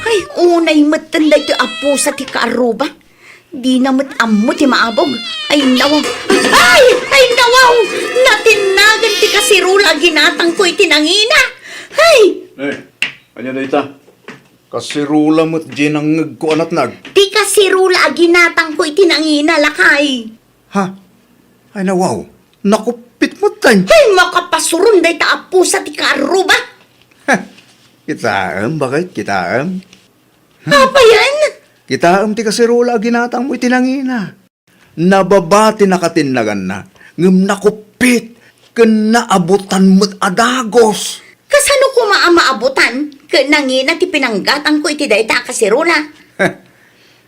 Ay, unay metten daytoy a pusa ti kaarruba. Dina met ammo ti maabog. Ay, nawaw. Ay! Ay, nawaw! Natinnagan ti kaserula a ginatangko iti nangina. Ay! Eh, ania dayta? Kaserula met diay nangngegko a natnag. Ti kaserula a ginatangko iti nangina, lakay. Ha? Ay, nawaw. Nakuppit met, tay. Ay, makapasuron dayta a pusa ti kaarruba. Ha? Kitaem, baket, kitaem. Hmm. Apayen? Kitaem ti kaserula a ginatangmo iti nangina. Nababa ti nakatinnaganna, ngem nakuppit ken naabutan met a dagus. Kasano koma a maabutan ket nangina ti pinanggatangko iti dayta a kaserula?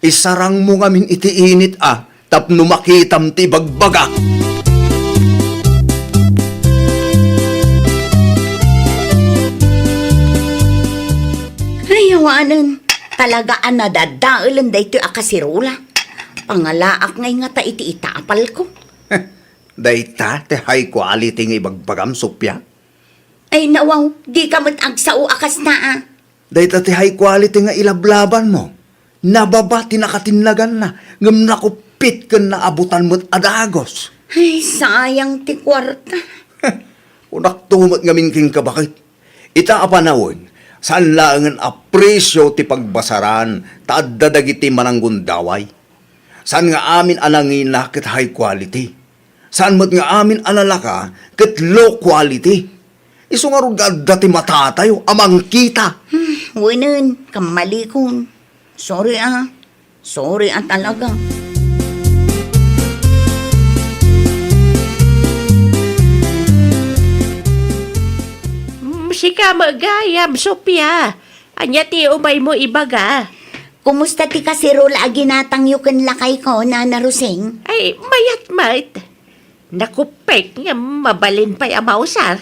Isarangmo ngamin iti init a tapno makitam ti ibagbagak. Ay, awanen, talaga a nadadaelen daytoy a kaserula. Pangalaak ngay ngata iti itapalko. Dayta ti high quality nga ibagbagam, Sofia? Ay, nawaw, dika met agsao a kasta, a. Dayta ti high quality nga ilablabanmo. Nababa ti nakatinnaganna, ngem nakuppit ken naabutan met a dagus. Ay, sayang ti kuarta. Kunakto met ngamin kenka, baket. Ita a panawen, saan laengen a presio ti pagbasaran ta adda dagiti mananggundaway. Saan nga amin a nangina ket high quality. Saan met nga amin a lalaka ket low quality. Isu ngarud nga adda ti matatayo a mangkita. Hmm, wenen, kammalikon. Sorry, a. Sorry a talaga. Mm, sika met gayam, Sofia. Ania ti umaymo ibaga? Kumusta ti kaserula a ginatangyo ken lakayko, Nana Rosing? Ay, mayat met. Nakuppit ngem mabalin pay a mausar.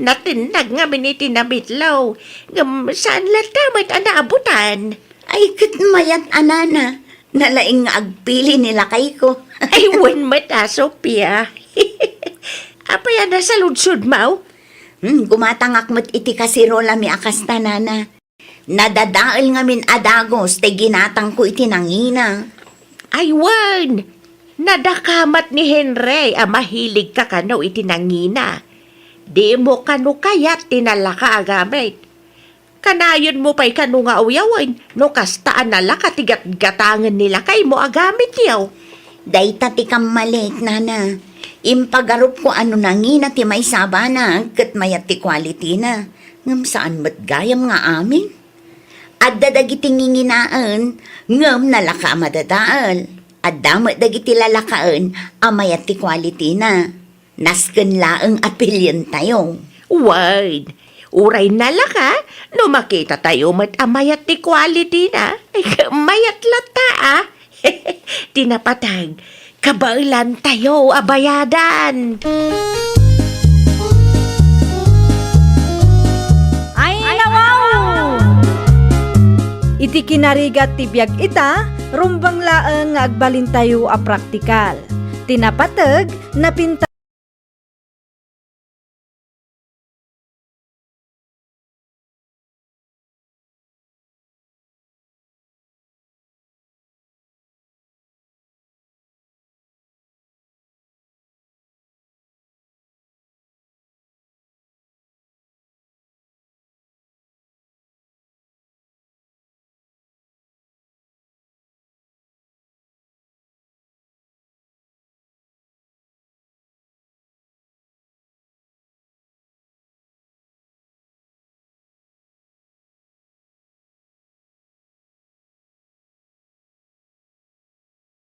Natinnag ngamin iti namitlo, ngem saan latta met a naabutan. Ay, ket mayat a nana, nalaing nga agpili ni lakayko. Ay, wen met a, Sofia. Apay a nasaludsodmo? Hmm, gumatangak met iti kaserolami a kasta, nana. Nadadael ngamin a dagus ti ginatangko iti nangina. Ay wen, nadakamat ni Henry a mahilig ka kano iti nangina. Dimo kano kayat ti nalaka a gamit. Kanayon mo pay kano nga awyawen no kasta a nalaka ti gatgatangen ni lakaymo a gamityo. Dayta ti kammalik, nana. Impagarupko a no nangina ti maysa a banag ket mayat ti quality na. Ngem saan met gayam nga amin. Adda dagiti nginginaen, ngem nalaka a madadael. Adda met dagiti lalakaen a mayat ti quality na. Nasken laeng a pilientayo. Wen, uray nalaka, no makitatayo met a mayat ti quality na, mayat latta a. Ti napateg, kabaelantayo a bayadan. Ay, nawaw! Iti kinarigat ti biag ita, rumbeng laeng nga agbalintayo a praktikal. Ti napateg, napinta